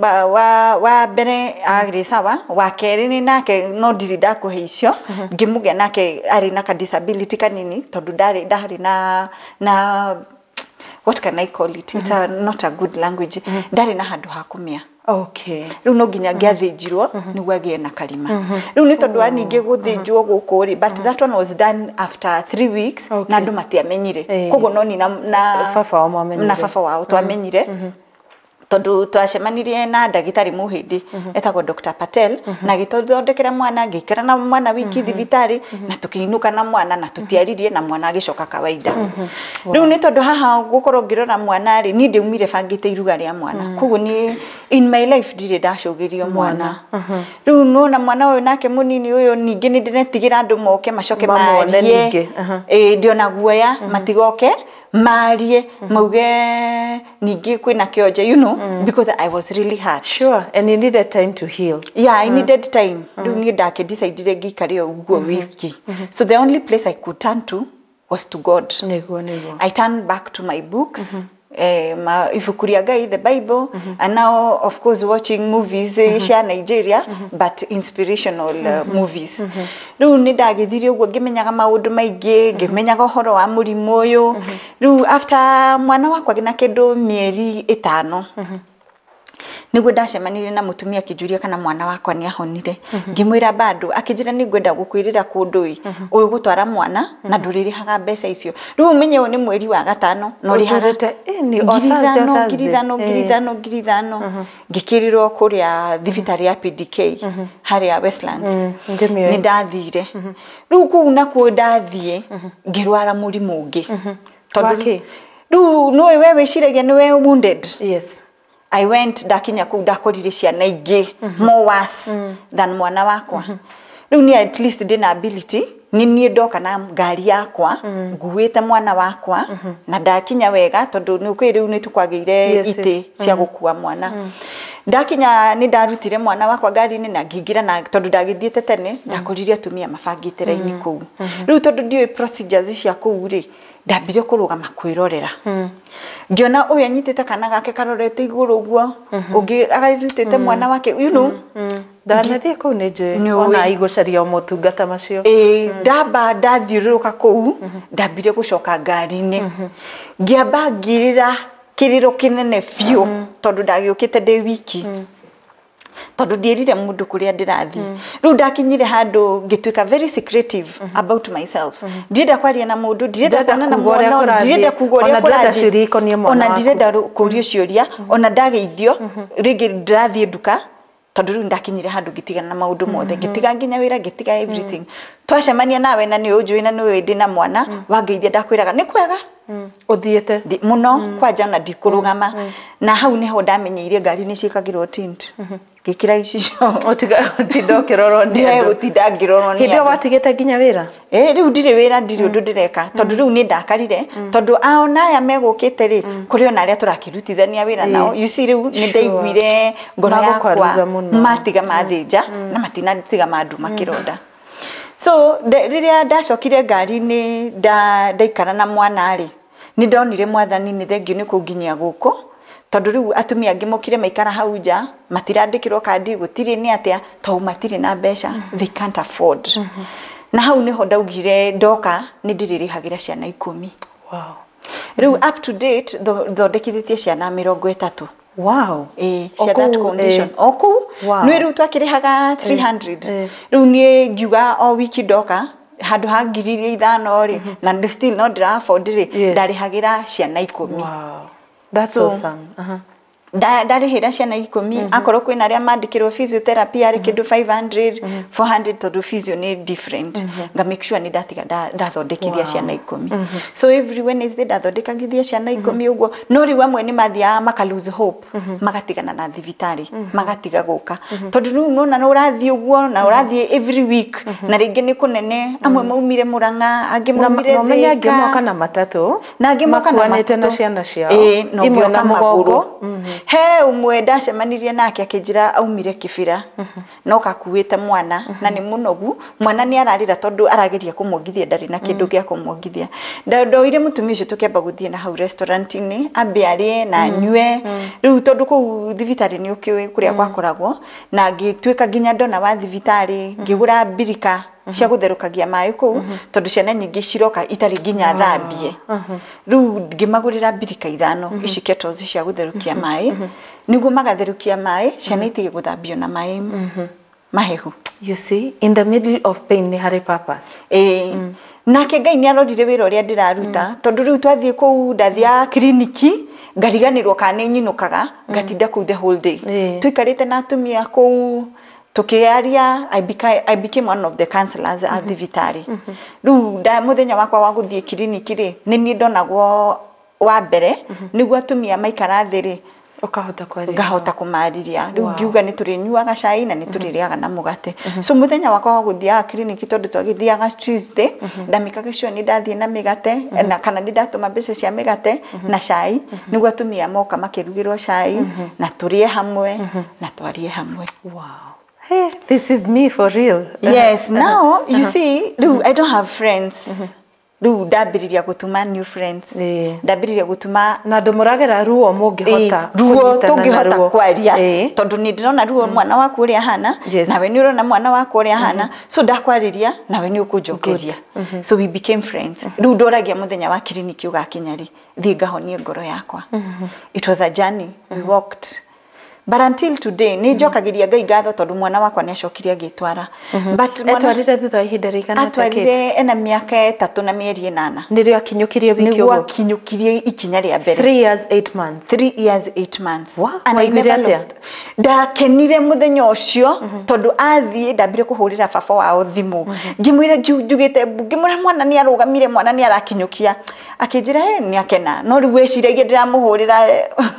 wa mbere arĩ sawa, wa kerĩ nĩ nake no ndirĩ ndakũhe icio, ngĩmũgĩa nake arĩ na ka disability kanini tondũ ndarĩ na what can I call it? It's not a good language. Ndarĩ na handũ ha kũmĩa. Okay. Rĩu no nginya ngĩathĩnjirwo nĩguo agĩe na karima. Rĩu nĩ tondũ wa ningĩ gũthĩnjwo gũkũ rĩ, but that one was done after 3 weeks na andũ matiamenyire. Koguo no ni na baba wao twamenyire. Tondũ twacemanirie na ndagĩtarĩ Mũhĩndĩ etagwo Dr. Patel, na agĩtũthondekera mwana, ngĩikara na mwana wiki thibitarĩ, na tũkĩinũka na mwana na tũtiaririe na mwana agĩcoka kawaida. Rĩu nĩ tondũ haha gũkorwo ngĩrora mwana rĩ, niĩ ndiumire bangĩte iruga rĩa mwana. Koguo niĩ in my life ndirĩ ndacũgĩrio mwana. Rĩu nona mwana ũyũ nake mũnini ũyũ ningĩ nĩ ndĩretigĩra andũ moke macoke marie. Ndĩona guoya matigoke marie mauge ningĩ kwĩna kĩonje, you know, because I was really hurt. Sure, and you needed time to heal. Yeah, I needed time. Rĩu niĩ ndakĩdecidire ngĩikare ũguo wiki. So the only place I could turn to was to God. Nĩguo, nĩguo. I turned back to my books. Ibuku rĩa Ngai, the Bible, and now of course watching movies cia Nigeria, but inspirational movies. Rĩu nĩ ndagĩthire ũguo ngĩmenyaga maũndũ maingĩ, ngĩmenyaga ũhoro wa mũrimũ ũyũ. Rĩu after mwana wakwa na kĩndũ mĩeri 5, niguo ndacemanirie na mutumia akĩnjũria kana mwana wakwa nĩ ahonire. Ngĩmwĩra bado, akĩnjĩra nĩ ngwenda gũkwĩrĩra kũndũ ĩ ũyũ gũtwara mwana na ndũrĩrĩhaga mbeca icio. Rĩu ũmenye ũyũ nĩ mweri wa 5 na ũrĩhaga 5,000 5,000 5,000 5,000. Ngĩkĩrĩrwo kũrĩa thibitarĩ ya PDK harĩa Westlands. Nĩ ndathire rĩu kũu nakuo ndathiĩ ngĩrwara mũrimũ ũngĩ, tondũ rĩu nĩũĩ we wĩciragia nĩwe wounded. Yes. I went ndakinya kuu ndakorire ciana ingĩ more worse than mwana wakwa. Rĩu ni at least ndĩna ability, ni niĩ ndoka na ngari yakwa nguĩte mwana wakwa na ndakinya wega, tondũ nĩ ũkũĩ rĩu nĩ tũkwagĩire itĩ cia gũkua mwana. Ndakinya nĩ ndarutire mwana wakwa ngari-inĩ na ngĩingĩra, na tondũ ndagĩthiĩte tene ndakorire atumia mabangĩte raini kũu. Rĩu tondũ ndiũĩ procedures cia kũu rĩ, ndambire kũrũgama kwĩrorera. Ngĩona ũyũ anyitĩte kana gake karorete igũrũ ũguo, ũngĩ agarutĩte mwana wake, you know. Ndanathiĩ kũu nĩ njũĩ ona igũcaria motungata macio. Ĩĩ, ndamba ndathiũrũrũka kũu, ndambire gũcoka ngari-inĩ. Ngĩamba ngĩrĩra kĩrĩro kĩnene biũ, tondũ ndagĩũkĩte ndĩ wiki, tondũ ndierire mũndũ kũrĩa ndĩrathiĩ. Rĩu ndakinyire handũ ngĩtuĩka very secretive about myself. Ndirenda kwaria na mũndũ, ndirenda kuonana na mwana, ndirenda kuga ũrĩa kũrathiĩ, ona ndirenda kũrio ciũria, ona ndageithio rĩngĩ ndĩrathiĩ nduka, tondũ rĩu ndakinyire handũ ngĩtigana na maũndũ mothe, ngĩtiga nginya wĩra, ngĩtiga everything. Twacemania nawe na nĩ ũnjũĩ na nĩ ũĩ ndĩ na mwana, wangeithia ndakwĩraga nĩ kwega ũthiĩte mũno kwanja na ndikũrũgama. Na hau nĩho ndamenyeire ngari nĩ ciĩkagĩrwo tint, ngĩkĩra icicio ũtinda ũkĩrorwo nĩ andũ. Gũtinda ngĩrorwo nĩ andũ. Hĩndĩ ĩyo watigĩte nginya wĩra? Ĩĩ, rĩu ndirĩ wĩra, ndirĩ ũndũ ndĩreka, tondũ rĩu nĩ ndakarire, tondũ ona aya megũkĩte rĩ, kũrĩ ona arĩa tũrakĩrutithania wĩra nao. You see, rĩu nĩ ndaiguire ngoro yakwa matiga mathĩnja na matinatiga manduma kĩronda. So rĩrĩa ndacokire ngari-inĩ ndaikara na mwana rĩ, nĩ ndonire Mwathani nĩ thengiũ nĩ kũnginyia gũkũ, tondũ rĩu atumia angĩ mokire maikara hau nja, matirandĩkĩrwo kandi, gũtirĩ nĩ atĩa, tondũ matirĩ na mbeca, they can't afford. Na hau nĩho ndaugire ndoka nĩ ndĩrĩrĩhagĩra ciana 10. Wow. Rĩu up to date thondekithĩtie ciana 30. Wow. Cia that condition. O kũu nĩ rĩu twakĩrĩhaga 300. Rĩu niĩ ngiuga o wiki ndoka handũ ha 5,000 rĩ, na still no ndĩra afford rĩ, ndarĩhagĩra ciana 10. Wow. That's awesome. Ndarĩhĩra ciana 10, akorwo kwĩna arĩa mandĩkĩrwo physiotherapy arĩ kĩndũ 500, 400, tondũ physio nĩ different. Nga make sure nĩ ndatiga ndathondekithia ciana 10. So every Wednesday ndathondekagithia ciana 10 ũguo. No rĩu amwe nĩ mathiaga maka lose hope, magatigana na thibitarĩ, magatiga gũka, tondũ rĩu nona nĩ ũrathiĩ ũguo na ũrathiĩ every week, na rĩngĩ nĩ kũnene. Amwe maumire Mũrang'a, angĩ maumire Thĩka, na angĩ moka na matatũ, na angĩ moka na matatũ na ciana ciao, imwe na mũgongo. He ũmwe ndacemanirie nake akĩnjĩra aumire Kĩbĩra, no kakuĩte mwana na nĩ mũnogu, mwana nĩ ararĩra tondũ arageria kũmwongithia, ndarĩ na kĩndũ gĩa kũmwongithia. Ndoire mũtumia ũcio tũkĩamba gũthiĩ na hau restaurant-inĩ ambe arĩe na anyue. Rĩu tondũ kũu thibitarĩ nĩ ũkĩũĩ kũrĩa gwakoragwo, na ngĩtuĩka nginya ndona wa thibitarĩ ngĩgũra mbirika cia gũtherũkagia maĩ kũu, tondũ ciana nyingĩ ciroka itarĩ nginya thambie. Rĩu ngĩmagũrĩra mbirika 5 ici kettles cia gũtherũkia maĩ, nĩguo magatherũkia maĩ ciana itige gũthambio na maĩ mahehu. You see, in the middle of pain nĩ harĩ purpose. Nake Ngai nĩ arorire wĩra ũrĩa ndĩraruta, tondũ rĩu twathiĩ kũu ndathiaga kiriniki ngariganĩrwo kana nĩ nyinũkaga, ngatinda kũu the whole day. Tũikarĩte na atumia kũu tukiaria. I became one of the counselors at thibitarĩ. Rĩu mũthenya wakwa wa gũthiĩ kiriniki rĩ, nĩ niĩ ndonagwo wa mbere, nĩguo atumia maikara thĩ rĩ, ũkahota kwaria, ngahota kũmarĩria. Rĩu ngiuga nĩ tũrĩnyuaga cai na nĩ tũrĩrĩaga na mũgate. So mũthenya wakwa wa gũthiaga kiriniki, tondũ twagĩthiaga Tuesday, ndamĩkaga sure nĩ ndathiĩ na mĩgate, na kana nĩ ndatũma mbeca cia mĩgate na cai, nĩguo atumia moka makĩrugĩrwo cai na tũrĩe hamwe na twarie hamwe. Wow. Hey, this is me for real. Yes, now you see, I don't have friends. Rĩu ndambĩrĩria gũtuma new friends, ndambĩrĩria gũtuma na andũ mũragera ruo mũngĩhota ruo tũngĩhota kwaria, tondũ nĩ ndĩrona ruo mwana waku ũrĩa ahana, nawe nĩ ũrona mwana waku ũrĩa ahana, so ndakwarĩria nawe nĩ ũkũnjokeria. So we became friends. Rĩu ndoragia mũthenya wa kiriniki ũgakinya rĩ, thiĩ ngahonie ngoro yakwa. It was a journey we walked. But until today, nĩ njokagĩria Ngai ngatho tondũ mwana wakwa nĩ acokire agĩtwara. But etwarire thutha wa ihinda rĩigana atĩa? Atwarire ena mĩaka 3 na mĩeri 8. Nĩrĩo akinyũkirie wiki ũguo? Nĩguo akinyũkirie ikinya rĩa mbere. 3 years 8 months. 3 years 8 months. Wow. And I never lost. Ndakenire mũthenya ũcio tondũ athiĩ ndambire kũhũrĩra baba wao thimũ. Ngĩmwĩra njugĩte ngĩmwĩra mwana nĩ arũgamire, mwana nĩ arakinyũkia. Akĩnjĩra nĩ akena. No rĩu wĩciragia ndĩramũhũrĩra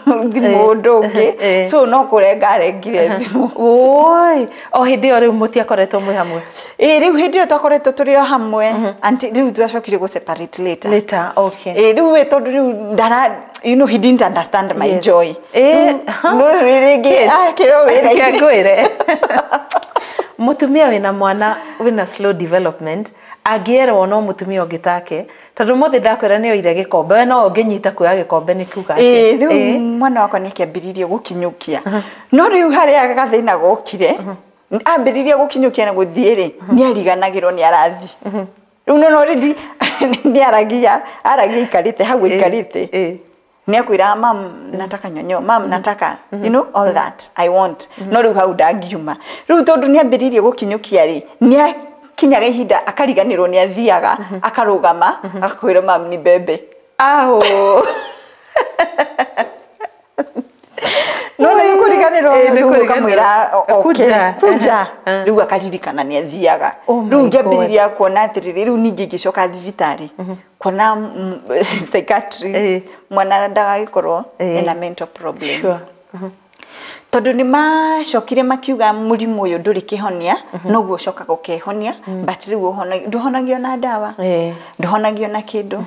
thimũ ũndũ ũngĩ. So no kũrenga arengire thimũ. Oi, o hĩndĩ ĩyo rĩu mũtiakoretwo mwĩ hamwe? Ĩĩ, rĩu hĩndĩ ĩyo twakoretwo tũrĩ o hamwe. Until rĩu twacokire gũ separate later. Later, okay. Ĩĩ, rĩu we tondũ rĩu ndara, you know, he didn't understand my joy. No rĩngĩ akĩrwo wĩra. Ngwĩre. Mũtumia wĩna mwana wĩna slow development angĩerwo no mũtumia ũngĩ take, tondũ mũthĩ ndakwĩra nĩ oire gĩkombe, we no ũngĩnyita kuoya gĩkombe nĩ kuga atĩa? Rĩu mwana wakwa nĩ akĩambĩrĩirie gũkinyũkia. No rĩu harĩa gathĩna gokire, ambĩrĩria gũkinyũkia na gũthiĩ rĩ, nĩ ariganagĩrwo nĩ arathiĩ. Rĩu no already nĩ aragia aikarĩte hau aikarĩte. Nĩ akwĩra mam nataka nyonyo, mam nataka, you know, all that I want. No rĩu hau ndangiuma. Rĩu tondũ nĩ ambĩrĩirie gũkinyũkia rĩ, nĩ kinyaga ihinda akariganĩrwo nĩ athiaga, akarũgama, akakwĩra mam ni bebe. Aho. No nĩ kũriganĩrwo rĩu ũkamwĩra okay, kuja. Rĩu akaririkana nĩ athiaga. Rĩu ngĩambĩrĩria kuona atĩrĩrĩ, rĩu ningĩ ngĩcoka thibitarĩ kuona psychiatrist, mwana ndagagĩkorwo ena mental problem. Sure. Tondũ nĩ macokire makiuga mũrimũ ũyũ ndũrĩ kĩhonia, noguo ũcokaga ũkehonia, but rĩu ndũhonagio na ndawa, ndũhonagio na kĩndũ.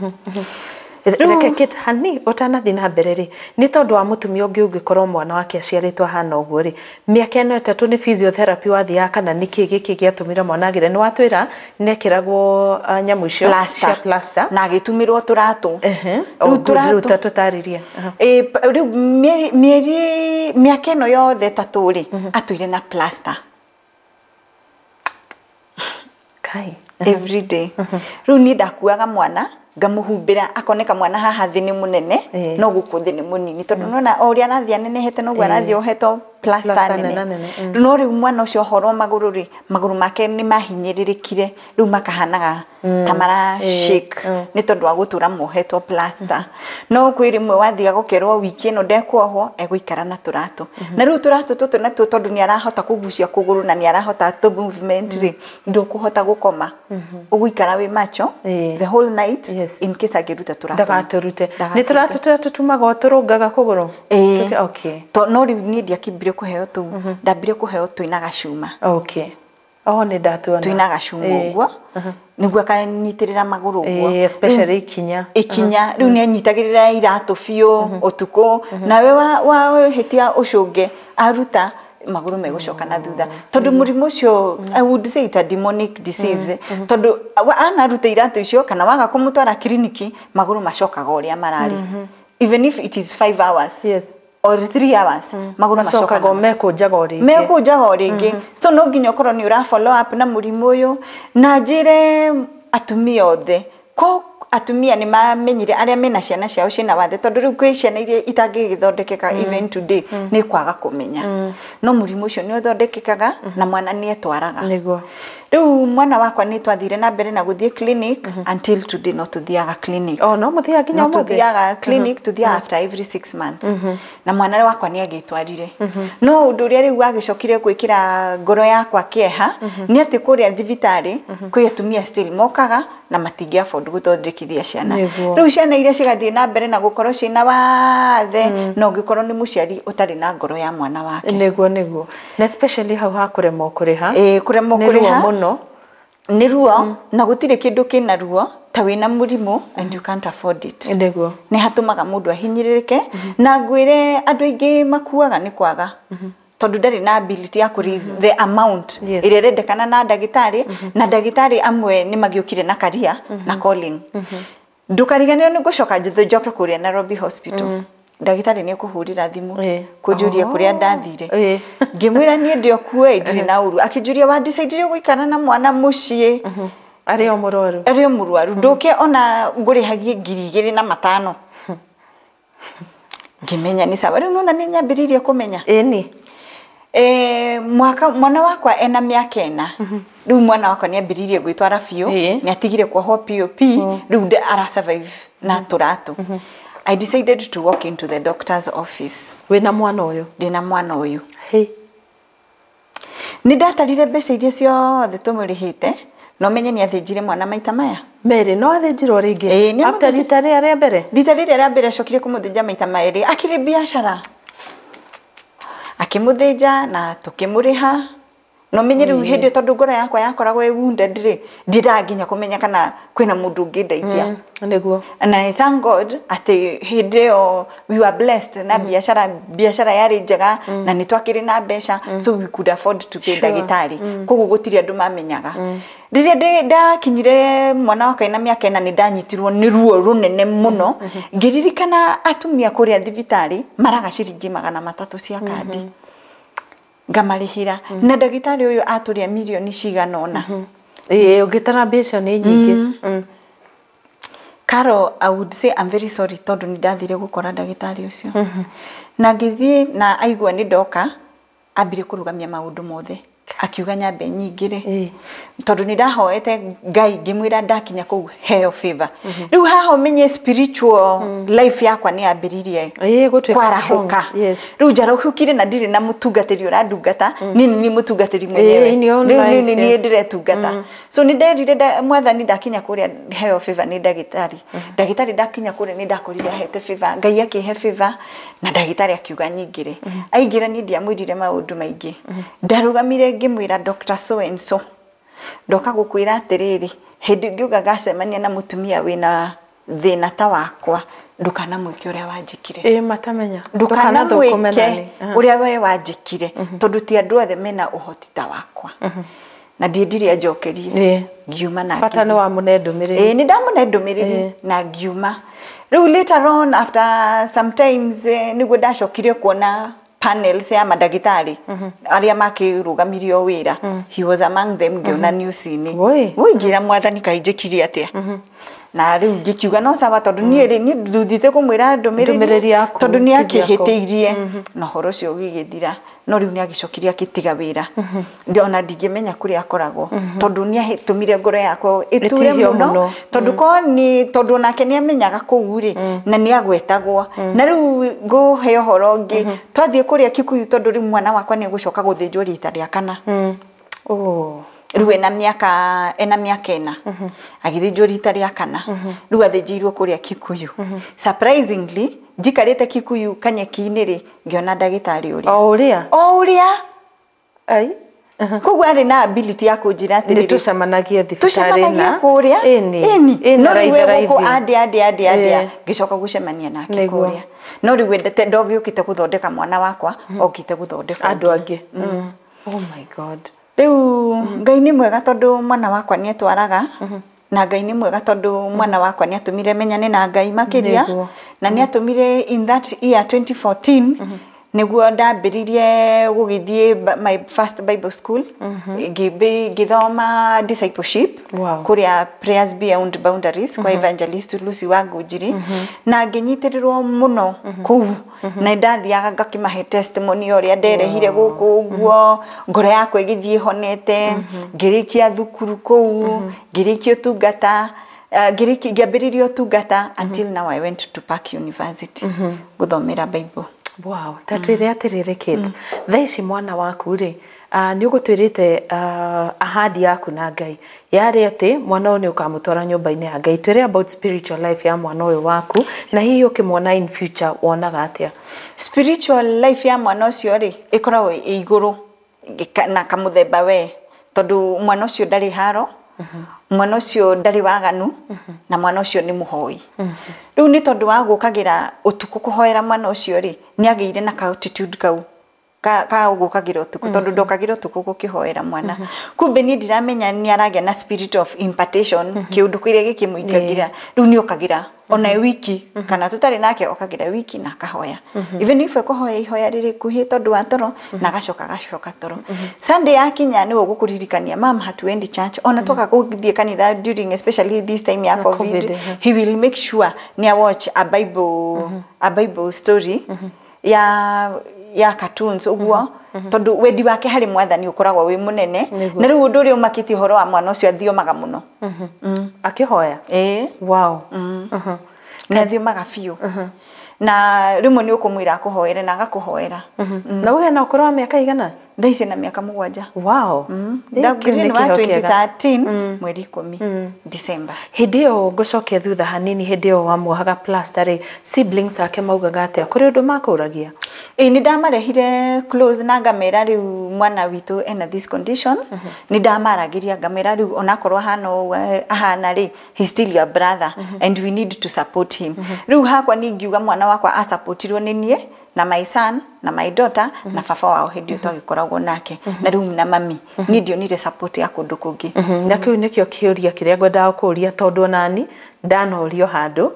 Reke Kate hani ũtanathiĩ na mbere rĩ, nĩ tondũ wa mũtumia ũngĩ ũngĩkorwo mwana wake aciarĩtwo ahana ũguo rĩ, mĩaka ĩno 3 nĩ physiotherapy wathiaga kana nĩkĩ gĩkĩ gĩatũmire mwana agĩre? Nĩ watwĩra nĩ ekĩragwo nyamũ icio cia plaster na agĩtumĩrwo tũratũ. Rĩu tũtarĩrie. Rĩu mĩeri mĩaka ĩno yothe 3 rĩ, atũire na plaster. Kai. Every day. Rĩu niĩ ndakuaga mwana ngamuhumbĩra akoneka mwana haha thĩ nĩ mũnene no gũkũ thĩ nĩ mũnini, tondũ nona o ũrĩa arathiĩ anenehete noguo arathiĩ ohetwo plaster nene. No rĩu mwana ũcio ohorwo magũrũ rĩ, magũrũ make nĩ mahinyĩrĩrĩkire, rĩu makahanaga ta mara shake nĩ tondũ wa gũtũra mohetwo plaster. No kwĩ rĩmwe wathiaga ũkerwo wiki ĩno ndekuohwo, egũikara na tũratũ. Na rĩu tũratũ tũtũ natuo tondũ nĩ arahota kũgucia kũgũrũ na nĩ arahota tũ movement rĩ, ndũkũhota gũkoma, ũgũikara wĩ macho the whole night in case angĩruta tũratũ. Ndagatũrute. Nĩ tũratũ tũrĩa tũtumagwo tũrũngaga kũgũrũ? Ĩĩ. No rĩu niĩ ndiakĩambire kũheo tũu, ndambire kũheo twĩna gacuma. Okay. Oh, nĩ ndatuona. Twĩna gacuma ũguo nĩguo akanyitĩrĩra magũrũ ũguo. Especially ikinya. Ikinya. Rĩu nĩ anyitagĩrĩra iratũ biũ ũtukũ, nawe wahĩtia ũcũnge aruta magũrũ megũcoka na thutha. Tondũ mũrimũ ũcio, I would say it's a demonic disease. Tondũ anaruta iratũ icio kana waga kũmũtwara kiriniki, magũrũ macokaga ũrĩa mararĩ. Even if it is 5 hours. Yes. Or 3 hours, magũrũ macokaga mekũnjaga o rĩngĩ. Mekũnjaga o rĩngĩ. So no nginya ũkorwo nĩ ũra follow up na mũrimũ ũyũ. Na njĩre atumia othe, ko atumia nĩ mamenyire arĩa mena ciana ciao ciĩna wathe, tondũ rĩu kwĩ ciana iria itangĩgĩthondekeka even today nĩ kwaga kũmenya. No mũrimũ ũcio nĩ ũthondekekaga na mwana nĩ etwaraga. Nĩguo. Rĩu mwana wakwa nĩ twathire na mbere na gũthiĩ clinic until today no tũthiaga clinic. Oh, no mũthiaga nginya ũmũthĩ? No tũthiaga clinic, tũthiaga after every 6 months. Na mwana wakwa nĩ agĩtwarire. No ũndũ ũrĩa rĩu wagĩcokire gwĩkĩra ngoro yakwa kĩeha nĩ atĩ kũrĩa thibitarĩ kwĩ atumia still mokaga na matingĩ afford gũthondekithia ciana. Rĩu ciana iria cigathiĩ na mbere na gũkorwo ciĩna wathe, no ũngĩkorwo nĩ mũciari ũtarĩ na ngoro ya mwana wake. Nĩguo, nĩguo. Na especially hau ha kũremwo kũrĩha. Ĩĩ, kũremwo kũrĩha mũno. Nĩ ruo, na gũtirĩ kĩndũ kĩna ruo ta wĩna mũrimũ and you can't afford it. Nĩguo. Nĩ hatũmaga mũndũ ahinyĩrĩrĩke, na ngwĩre andũ aingĩ makuaga nĩ kwaga. Tondu ndarĩ na ability ya kũ raise the amount Yes. ĩrĩa ĩrendekana na ndagĩtarĩ, na ndagĩtarĩ amwe nĩ magĩũkire na career na calling. Ndũkariganĩrwo nĩ ngũcoka njoke kũrĩa Nairobi Hospital, ndagĩtarĩ nĩ ekũhũrĩra thimũ kũnjũria kũrĩa ndathire. Ngĩmwĩra niĩ ndĩ o kuo ĩ, ndirĩ na ũru. Akĩnjũria, wa decide gũikara na mwana mũciĩ Arĩ o mũrwaru? Arĩ o mũrwaru, ndũke ona ngũrĩhagie 2500. Ngĩmenya nĩ sawa. Rĩu nona nĩ nyambĩrĩirie kũmenya. Ĩni. Mwaka mwana wakwa ena mĩaka 4, rĩu mwana wakwa nĩ ambĩrĩirie gwĩtwara biũ. Nĩ atigire kuohwo POP, rĩu ara survive na tũratũ. I decided to walk into the doctor's office. Wĩna mwana ũyũ? Ndĩna mwana ũyũ. Hey. Nĩ ndatarire mbeca iria ciothe tũmũrĩhĩte, na ũmenye nĩ athĩnjire mwana maita maya merĩ. No athĩnjirwo rĩngĩ? Ĩĩ, nĩ After amũthĩnjire. rita rĩrĩa rĩa mbere? Rita rĩrĩa rĩa mbere acokire kũmũthĩnja maita merĩ, akĩrĩ biacara, akĩmũthĩnja na tũkĩmũrĩha. Na ũmenye rĩu hĩndĩ ĩyo, tondũ ngoro yakwa yakoragwo ĩ wounded rĩ, ndiendaga nginya kũmenya kana kwĩna mũndũ ũngĩndeithia. Nĩguo. And I thank God atĩ hĩndĩ ĩyo we were blessed na biacara, biacara yarĩ njega na nĩ twakĩrĩ na mbeca, so we could afford to pay ndagĩtarĩ. Koguo gũtirĩ andũ mamenyaga. Rĩrĩa ndakinyire mwana wakwa ena mĩaka 4, nĩ ndanyitirwo nĩ ruo rũnene mũno. Ngĩririkana atumia kũrĩa thibitarĩ maraga ciringi 300 cia kandi, ngamarĩhĩra, na ndagĩtarĩ ũyũ atũrĩa mirioni cigana ũna. Ĩĩ, ũngĩtara mbia icio nĩ nyingĩ. Carol, I would say I'm very sorry, tondũ nĩ ndathire gũkora ndagĩtarĩ ũcio na ngĩthiĩ na aigua nĩ ndoka, ambire kũrũgamia maũndũ mothe, akiuga nyambe nyingĩre, tondũ nĩ ndahoete Ngai ngĩmwĩra ndakinya kũu heo favor. Rĩu haha ũmenye spiritual life yakwa nĩ yambĩrĩirie Ĩĩ, gũtuĩka kwarahũka. strong. Yes. Rĩu njarahũkire na ndirĩ na mũtungatĩri ũrandungata, niĩ nĩ niĩ mũtungatĩri mwenyewe. In your own Rĩu life, nĩ niĩ ndĩretungata. So nĩ nderire Mwathani ndakinya kũrĩa heo favor nĩ ndagĩtarĩ. Ndagĩtarĩ ndakinya kũrĩa nĩ ndakorire ahete favor, Ngai akĩhe favor na ndagĩtarĩ akiuga nyingĩre. Aingĩra, niĩ ndiamwĩrire maũndũ maingĩ. Ndarũgamire ngĩmwĩra, "Dr. so and so, ndoka gũkwĩra atĩrĩrĩ, hĩndĩ ĩngĩ ũngagacemania na mũtumia wĩna thĩna ta wakwa, ndũkanamwĩke ũrĩa wanjĩkire." Ĩĩ, matamenya. Ndũkanamwĩke ũrĩa we wanjĩkire, tondũ ti andũ othe mena ũhoti ta wakwa. Na ndiendire anjokerie. Ngiuma na Bata nĩ ngĩthiĩ. wamũne ndũmĩrĩri. Ĩĩ, nĩ ndamũne ndũmĩrĩri na ngiuma. Rĩu later on, after sometimes, nĩguo ndacokire kuona panels ya mandagĩtarĩ arĩa makĩrũgamirie o wĩra. He was among them. Ngĩona news-inĩ. Woi. Woi, ngĩra Mwathani, kaĩ njĩkire atĩa? Na rĩu ngĩkiuga no sawa, tondũ niĩ rĩ, niĩ nduthite kũmwĩra Ndũmĩrĩri ndũmĩrĩri, yaku, tondũ nĩ ti gĩako. akĩhĩtĩirie na ũhoro ũcio ũgĩgĩthira. No rĩu nĩ agĩcokire akĩtiga wĩra. Ona ndingĩmenya kũrĩa akoragwo, tondũ nĩ atũmire ngoro yakwa ĩture Ĩtihio mũno, mũno. tondũ ko nĩ tondũ onake nĩ amenyaga kũu rĩ, na nĩ agwetagwo. Na rĩu ngũhe ũhoro ũngĩ, twathiĩ kũrĩa Kikuyu, tondũ rĩu mwana wakwa nĩ egũcoka gũthĩnjwo rita rĩa kana. Oh. Rĩu ena mĩaka 4, agĩthĩnjwo rita rĩa kana. Rĩu athĩnjĩirwo kũrĩa Kikuyu. Surprisingly, njikarĩte Kikuyu kanyeki-inĩ rĩ, ngĩona ndagĩtarĩ ũrĩa. O ũrĩa? O ũrĩa. Ai. Koguo arĩ na ability ya kũnjĩra Nĩ atĩrĩrĩ, tũcemanagie thibitarĩ. Tũcemanagia Na kũrĩa. Ĩni. Ĩni. Ĩna No rĩu raithi we gũkũ raithi. andĩa andĩa andĩa andĩa. Ngĩcoka gũcemania nake kũrĩa, no rĩu wendete ndogĩũkĩte gũthondeka mwana wakwa, okĩte gũthondeka Andũ angĩ. Oh my God. Rĩu Ngai nĩ mwega, tondũ mwana wakwa nĩ etwaraga, na Ngai nĩ mwega tondũ mwana wakwa nĩ atũmire menyane na Ngai makĩria. Na nĩ atũmire in that year 2014 nĩguo ndambĩrĩirie gũgĩthiĩ my first Bible school, ngĩthoma discipleship kũrĩa Prayers Beyond Boundaries kwa Evangelist Lucy Wangũnjiri, na ngĩnyitĩrĩrwo mũno kũu, na ndathiaga ngakĩmahe testimony ũrĩa nderehire gũkũ ũguo, ngoro yakwa ĩgĩthiĩ honete. Ngĩrĩkia thukuru kũu, ngĩrĩkia ũtungata, ngĩambĩrĩria ũtungata until now I went to Park University gũthomera Bible. Wow, ta twĩre atĩrĩrĩ Kate, thaa ici mwana waku rĩ, nĩ ũgũtwĩrĩte ahadi yaku na Ngai yarĩ atĩ mwana ũyũ nĩ ũkamũtwara nyũmba-inĩ ya Ngai. Twĩre about spiritual life ya mwana ũyũ waku, na hihi ũkĩmuona in future wonaga atĩa? Spiritual life ya mwana ũcio rĩ, ĩkoragwo ĩ igũrũ na kamũthemba we, tondũ mwana ũcio ndarĩ haro, mwana ũcio ndarĩ waganu, na mwana ũcio nĩ mũhoi. Rĩu nĩ tondũ wa gũkagĩra ũtukũ kũhoera mwana ũcio rĩ, nĩ agĩire na ka attitude kau. Ka gũkagĩra ũtukũ, tondũ ndokagĩra ũtukũ gũkĩhoera mwana. Kumbe niĩ ndiramenya nĩ aragĩa na spirit of impartation, kĩũndũ kĩrĩa gĩkĩmũingagĩra. Rĩu nĩ okagĩra ona wiki kana tũtarĩ nake, okagĩra wiki na akahoya, even if ekũhoya ihoya rĩrĩ kuhĩ tondũ wa toro, na agacoka agacoka toro. Sunday yakinya nĩwe ũgũkũririkania, "Mam, hatuendi church?" Ona twaga gũthiĩ kanitha during, especially this time ya COVID, COVID, he will make sure nĩ watch a Bible story ya cartoons ũguo, tondũ wendi wake harĩ Mwathani ũkoragwo wĩ mũnene. Na rĩu ũndũ ũrĩa ũmakĩtie ũhoro wa mwana ũcio, athiomaga mũno. Akĩhoya? Ĩĩ. Nĩ athiomaga biũ, na rĩmwe nĩ ũkũmwĩra akũhoere na agakũhoera. Na uge na ũkũrũ wa mĩaka igana? Thaa ici na mĩaka 7. Kĩu Ndagũrire nĩ nĩ wa kĩheo kĩega. 2013 mweri 10 December. Hĩndĩ ĩyo, ngũcokia thutha hanini, hĩndĩ ĩyo wamuohaga plaster rĩ, siblings ake maugaga atĩa? Kũrĩ ũndũ makũragia? Ĩĩ, nĩ ndamarehire close na ngamera rĩu mwana witũ ena this condition. Nĩ ndamaragĩria ngamera rĩu onakorwo ahana ũũ ahana rĩ, he's still your brother and we need to support him. Rĩu hakwa ningiuga mwana wakwa asupportirwo nĩ niĩ na my son na my daughter na baba wao hĩndĩ ĩyo twagĩkoragwo nake, na rĩu na mami. Niĩ ndionire support ya kũndũ kũngĩ. Na kĩu nĩkĩo kĩũria kĩrĩa ngwendaga kũũria, tondũ onani ndanorio handũ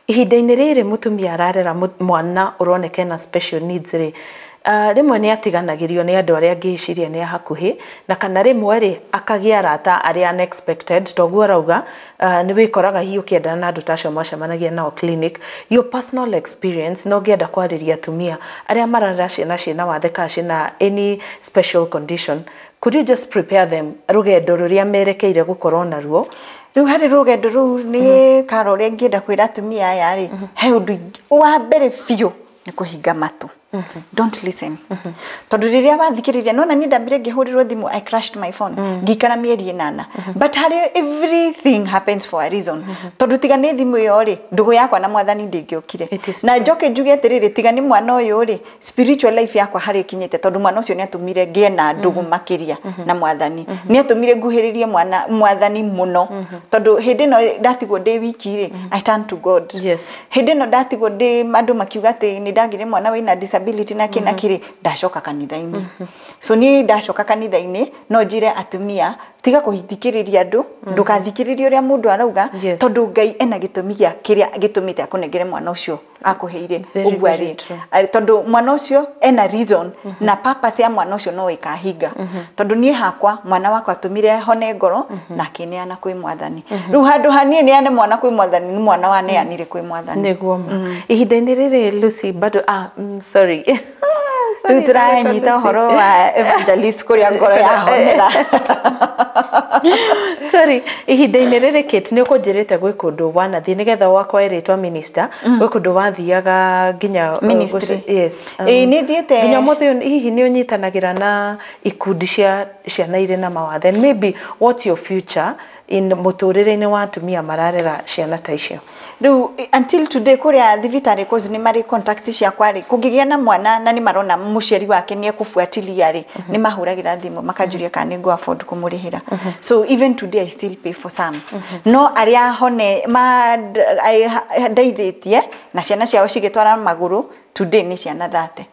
ihinda-inĩ rĩrĩ mũtumia ararera mwana ũroneka ena special needs rĩ, rĩmwe nĩ atiganagĩrio nĩ andũ arĩa angĩciria nĩ a hakuhĩ, na kana rĩmwe rĩ akagĩa arata arĩa unexpected. Toguo arauga, nĩ wĩkoraga hihi ũkĩendana na andũ ta acio mwacemanagia nao clinic. Your personal experience, no ngĩenda kwarĩria atumia arĩa mararera ciana ciĩna wathe kana ciĩna any special condition, could you just prepare them rũgendo rũrĩa merekeire gũkorwo naruo? Rĩu harĩ rũgendo rũu nĩ karo ũrĩa ingĩenda kwĩra atumia aya rĩ, he ũndũ wa mbere biũ nĩ kũhinga matũ. Don't listen, tondũ rĩrĩa wathikĩrĩria, nona niĩ ndambire ngĩhũrĩrwo thimũ, I crashed my phone, ngĩikara mĩeri 8, but harĩ everything happens for a reason, tondũ tiga nĩ thimũ ĩyo rĩ, ndũgũ yakwa na Mwathani ndĩngĩokire. It is Na njoke njuge atĩrĩrĩ, tiga nĩ mwana ũyũ rĩ, spiritual life yakwa harĩ ĩkinyĩte, tondũ mwana ũcio nĩ atũmire ngĩe na ndũgũ makĩria na Mwathani, nĩ atũmire nguhĩrĩrie mwana Mwathani mũno, tondũ hĩndĩ ĩno ndatigwo ndĩ wiki rĩ, I turn to God. Hĩndĩ ĩno ndatigwo ndĩ andũ makiuga atĩ nĩ ndagire mwana wĩna disability na kĩ na kĩrĩ, ndacoka kanitha-inĩ. So niĩ ndacoka kanitha-inĩ, no njĩre atumia, tiga kũthikĩrĩria andũ, ndũgathikĩrĩrie ũrĩa mũndũ arauga, tondũ Ngai ena gĩtũmi gĩa kĩrĩa gĩtũmĩte akũnengere mwana ũcio akũheire. Very, ũguo very arĩ true. Tondũ mwana ũcio ena reason na purpose ya mwana ũcio no ĩkahinga, tondũ niĩ hakwa mwana wakwa atũmire hone ngoro na akĩneana kwĩ Mwathani. Rĩu handũ ha niĩ neane mwana kwĩ Mwathani, nĩ mwana waneanire kwĩ Mwathani. Nĩguo ma. Ihinda-inĩ rĩrĩ, Lucy, bado, sorry. Rĩu tũranyita ũhoro wa evangelist kũrĩa ngoro yahonera. Sorry, ihinda-inĩ rĩrĩ, Kate, nĩ ũkũnjĩrĩte gwĩ kũndũ wanathiĩ nĩgetha wakwa ĩrĩtwa minister, gwĩ kũndũ wathiaga nginya Ministry. Yes. Ĩĩ, nĩ thiĩte. Nginya ũmũthĩ ũyũ hihi nĩ ũnyitanagĩra na ikundi cia ciana irĩ na mawathe? And maybe what's your future in mũtũrĩre-inĩ wa atumia mararera ciana ta icio? Rĩu until today kũrĩa thibitarĩ, cause nĩ marĩ contact ciakwa rĩ, kũngĩgĩa na mwana na nĩ marona mũciari wake nĩ ekũbuatilia rĩ, nĩ mahũragĩra thimũ makanjũria kana nĩ ngũ afford kũmũrĩhĩra. So even today I still pay for some. No arĩa hone ma ndeithĩtie na ciana ciao cigĩtwara magũrũ, today nĩ ciana 30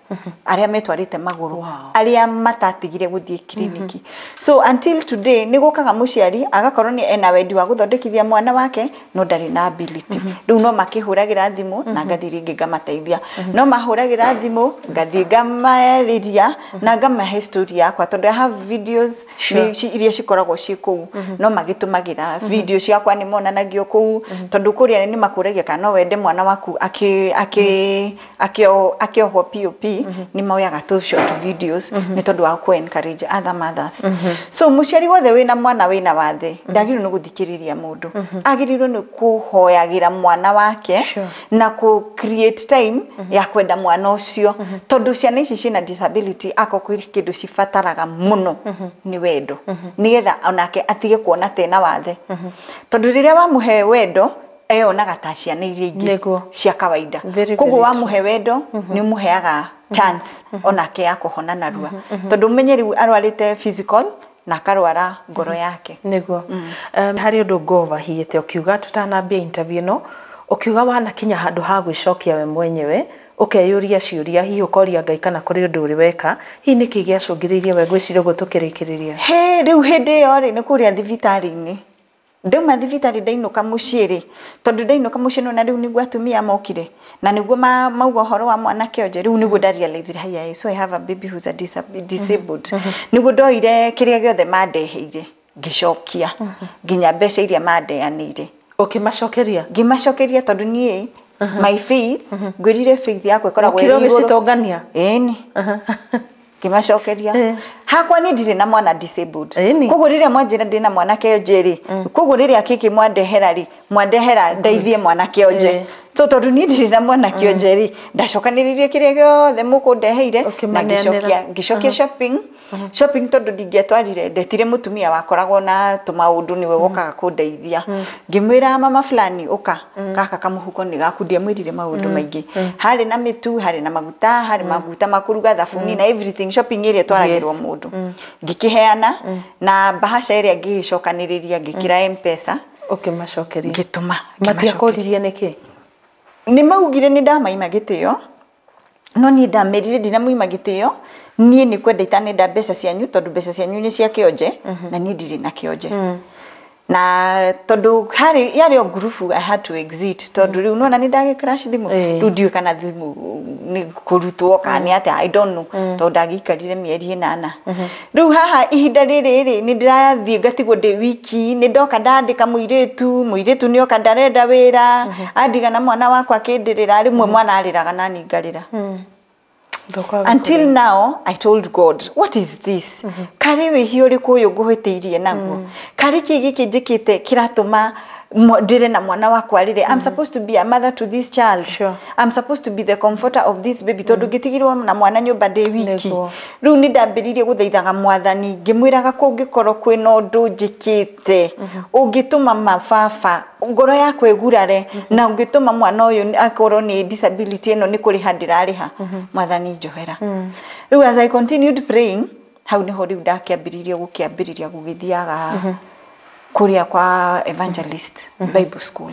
arĩa metwarĩte magũrũ, arĩa matatigire gũthiĩ kiriniki. So until today nĩ gũkaga mũciari agakorwo nĩ ena wendi wa gũthondekithia mwana wake no ndarĩ na ability. Rĩu no makĩhũragĩra thimũ na ngathiĩ rĩngĩ ngamateithia. No mahũragĩra thimũ, ngathiĩ ngamarĩria na ngamahe story yakwa, tondũ I have videos iria cikoragwo ciĩ kũu. No magĩtũmagĩra video ciakwa, nĩ monanagio kũu, tondũ kũrĩa nĩ makũragia kana no wende mwana waku akĩohwo POP, nĩ moyaga tũ short videos nĩ tondũ wa kũ encourage other mothers. So mũciari wothe wĩna mwana wĩna wathe ndagĩrĩirwo nĩ gũthikĩrĩria mũndũ, agĩrĩirwo nĩ kũhoyagĩra mwana wake na kũ create time ya kwenda mwana ũcio, tondũ ciana ici ciĩna disability akorwo kwĩ kĩndũ cibataraga mũno nĩ wendo, nĩgetha onake atige kuona tena wathe, tondũ rĩrĩa wamũhe wendo eyonaga ta ciana iria ingĩ cia kawaida. Very, Koguo very true. wamũhe wendo nĩ ũmũheaga chance onake ya kũhona narua, tondũ ũmenye rĩu arwarĩte physical na akarwara ngoro yake. Nĩguo. Harĩ ũndũ ngũovahiĩte ũkiuga tũtanambia interview ĩno, ũkiuga wanakinya handũ ha gwĩcokia we mwenyewe. Ũkeyũria ciũria, hihi ũkoria Ngai kana kũrĩ ũndũ ũrĩ weka. Hihi nĩkĩ gĩacũngĩrĩirie we ngwĩciria ũguo tũkĩrĩkĩrĩria? He rĩu hĩndĩ ĩyo rĩ, nĩ kũrĩa thibitarĩ-inĩ. Ndauma thibitarĩ ndainũka mũciĩ rĩ, tondũ ndainũka mũciĩ nona rĩu nĩguo atumia mokire na nĩguo mauga ũhoro wa mwanake onje. Rĩu nĩguo ndarealize, haya, so I have a baby who's a disabled. Nĩguo ndoire kĩrĩa gĩothe mandeheire ngĩcokia, nginya mbeca iria mandeanĩire. Ũkĩmacokeria? Ngĩmacokeria, tondũ niĩ my faith, ngwĩrire faith yakwa ĩkoragwo Ũkĩrwo ĩrĩ igũrũ. Ũgĩcitũngania? Ĩni, ngĩmacokeria hakwa niĩ ndirĩ na mwana disabled. Koguo rĩrĩa mwanjĩra ndĩ na mwanake onje rĩ, koguo rĩrĩa kĩkĩ mwandehera rĩ, mwandehera ndeithie mwanake onje. So tondũ niĩ ndirĩ na mwanake onje rĩ, ndacokanĩrĩirie kĩrĩa gĩothe mũkũndeheire na Ũkĩmaneanĩra. ngĩcokia shopping tondũ ndingĩatwarire. Ndetire mũtumia wakoragwo na tũmaũndũ, nĩwe wokaga kũndeithia. Ngĩmwĩra, "Mama fulani, ũka, gaka kamũhuko nĩ gaku." Ndiamwĩrire maũndũ maingĩ. Harĩ na mĩtu, harĩ na maguta, harĩ maguta ma kũruga, thabuni na everything, shopping ĩrĩa ĩtwaragĩrwo mũndũ. Ngĩkĩheana na bahasha ĩrĩa, ngĩgĩcokanĩrĩria, ngĩkĩra M-Pesa. Ũkĩmacokeria? Ngĩtũma. Matiakũririe nĩkĩ? Nĩ maugire nĩ ndamaima gĩtĩo, no niĩ ndamerire ndinamuima gĩtĩo. Niĩ nĩ kwenda itanenda mbeca cianyu, tondũ mbeca cianyu nĩ cia kĩonje na niĩ ndirĩ na kĩonje. Na tondũ harĩ yarĩ o ngurubu, I had to exit, tondũ rĩu nona nĩ ndagĩ crash thimũ. Rĩu ndiũĩ kana thimũ nĩ kũrutwo kana nĩ atĩa, I don't know, tondũ ndagĩikarire mĩeri 8. Rĩu haha ihinda rĩrĩ rĩ, nĩ ndĩrathiĩ ngatigwo ndĩ wiki. Nĩ ndoka ndandĩka mũirĩtu, mũirĩtu nĩ oka, ndarenda wĩra, andiga na mwana wakwa akĩndĩrĩra. Rĩmwe mwana arĩraga nani ngarĩra. Until now I told God, "What is this? Karĩ wĩhia ũrĩkũ ũyũ ngũhĩtĩirie naguo? Karĩ kĩ gĩkĩ njĩkĩte kĩratũma ndĩre na mwana wakwa rĩrĩ? I'm supposed to be a mother to this child. I'm supposed to be the comforter of this baby, tondũ ngĩtigirwo na mwana nyũmba ndĩ wiki." Rĩu nĩ ndambĩrĩirie gũthaithaga Mwathani, ngĩmwĩraga kũngĩkorwo kwĩna ũndũ njĩkĩte ũngĩtũma mababa ngoro yakwa ĩgurare na ũngĩtũma mwana ũyũ akorwo nĩ disability ĩno nĩ kũrĩha ndĩrarĩha, Mwathani njohera. Rĩu as I continued praying, hau nĩho rĩu ndakĩambĩrĩirie gũkĩambĩrĩria gũgĩthiaga kũrĩa kwa evangelist Bible school.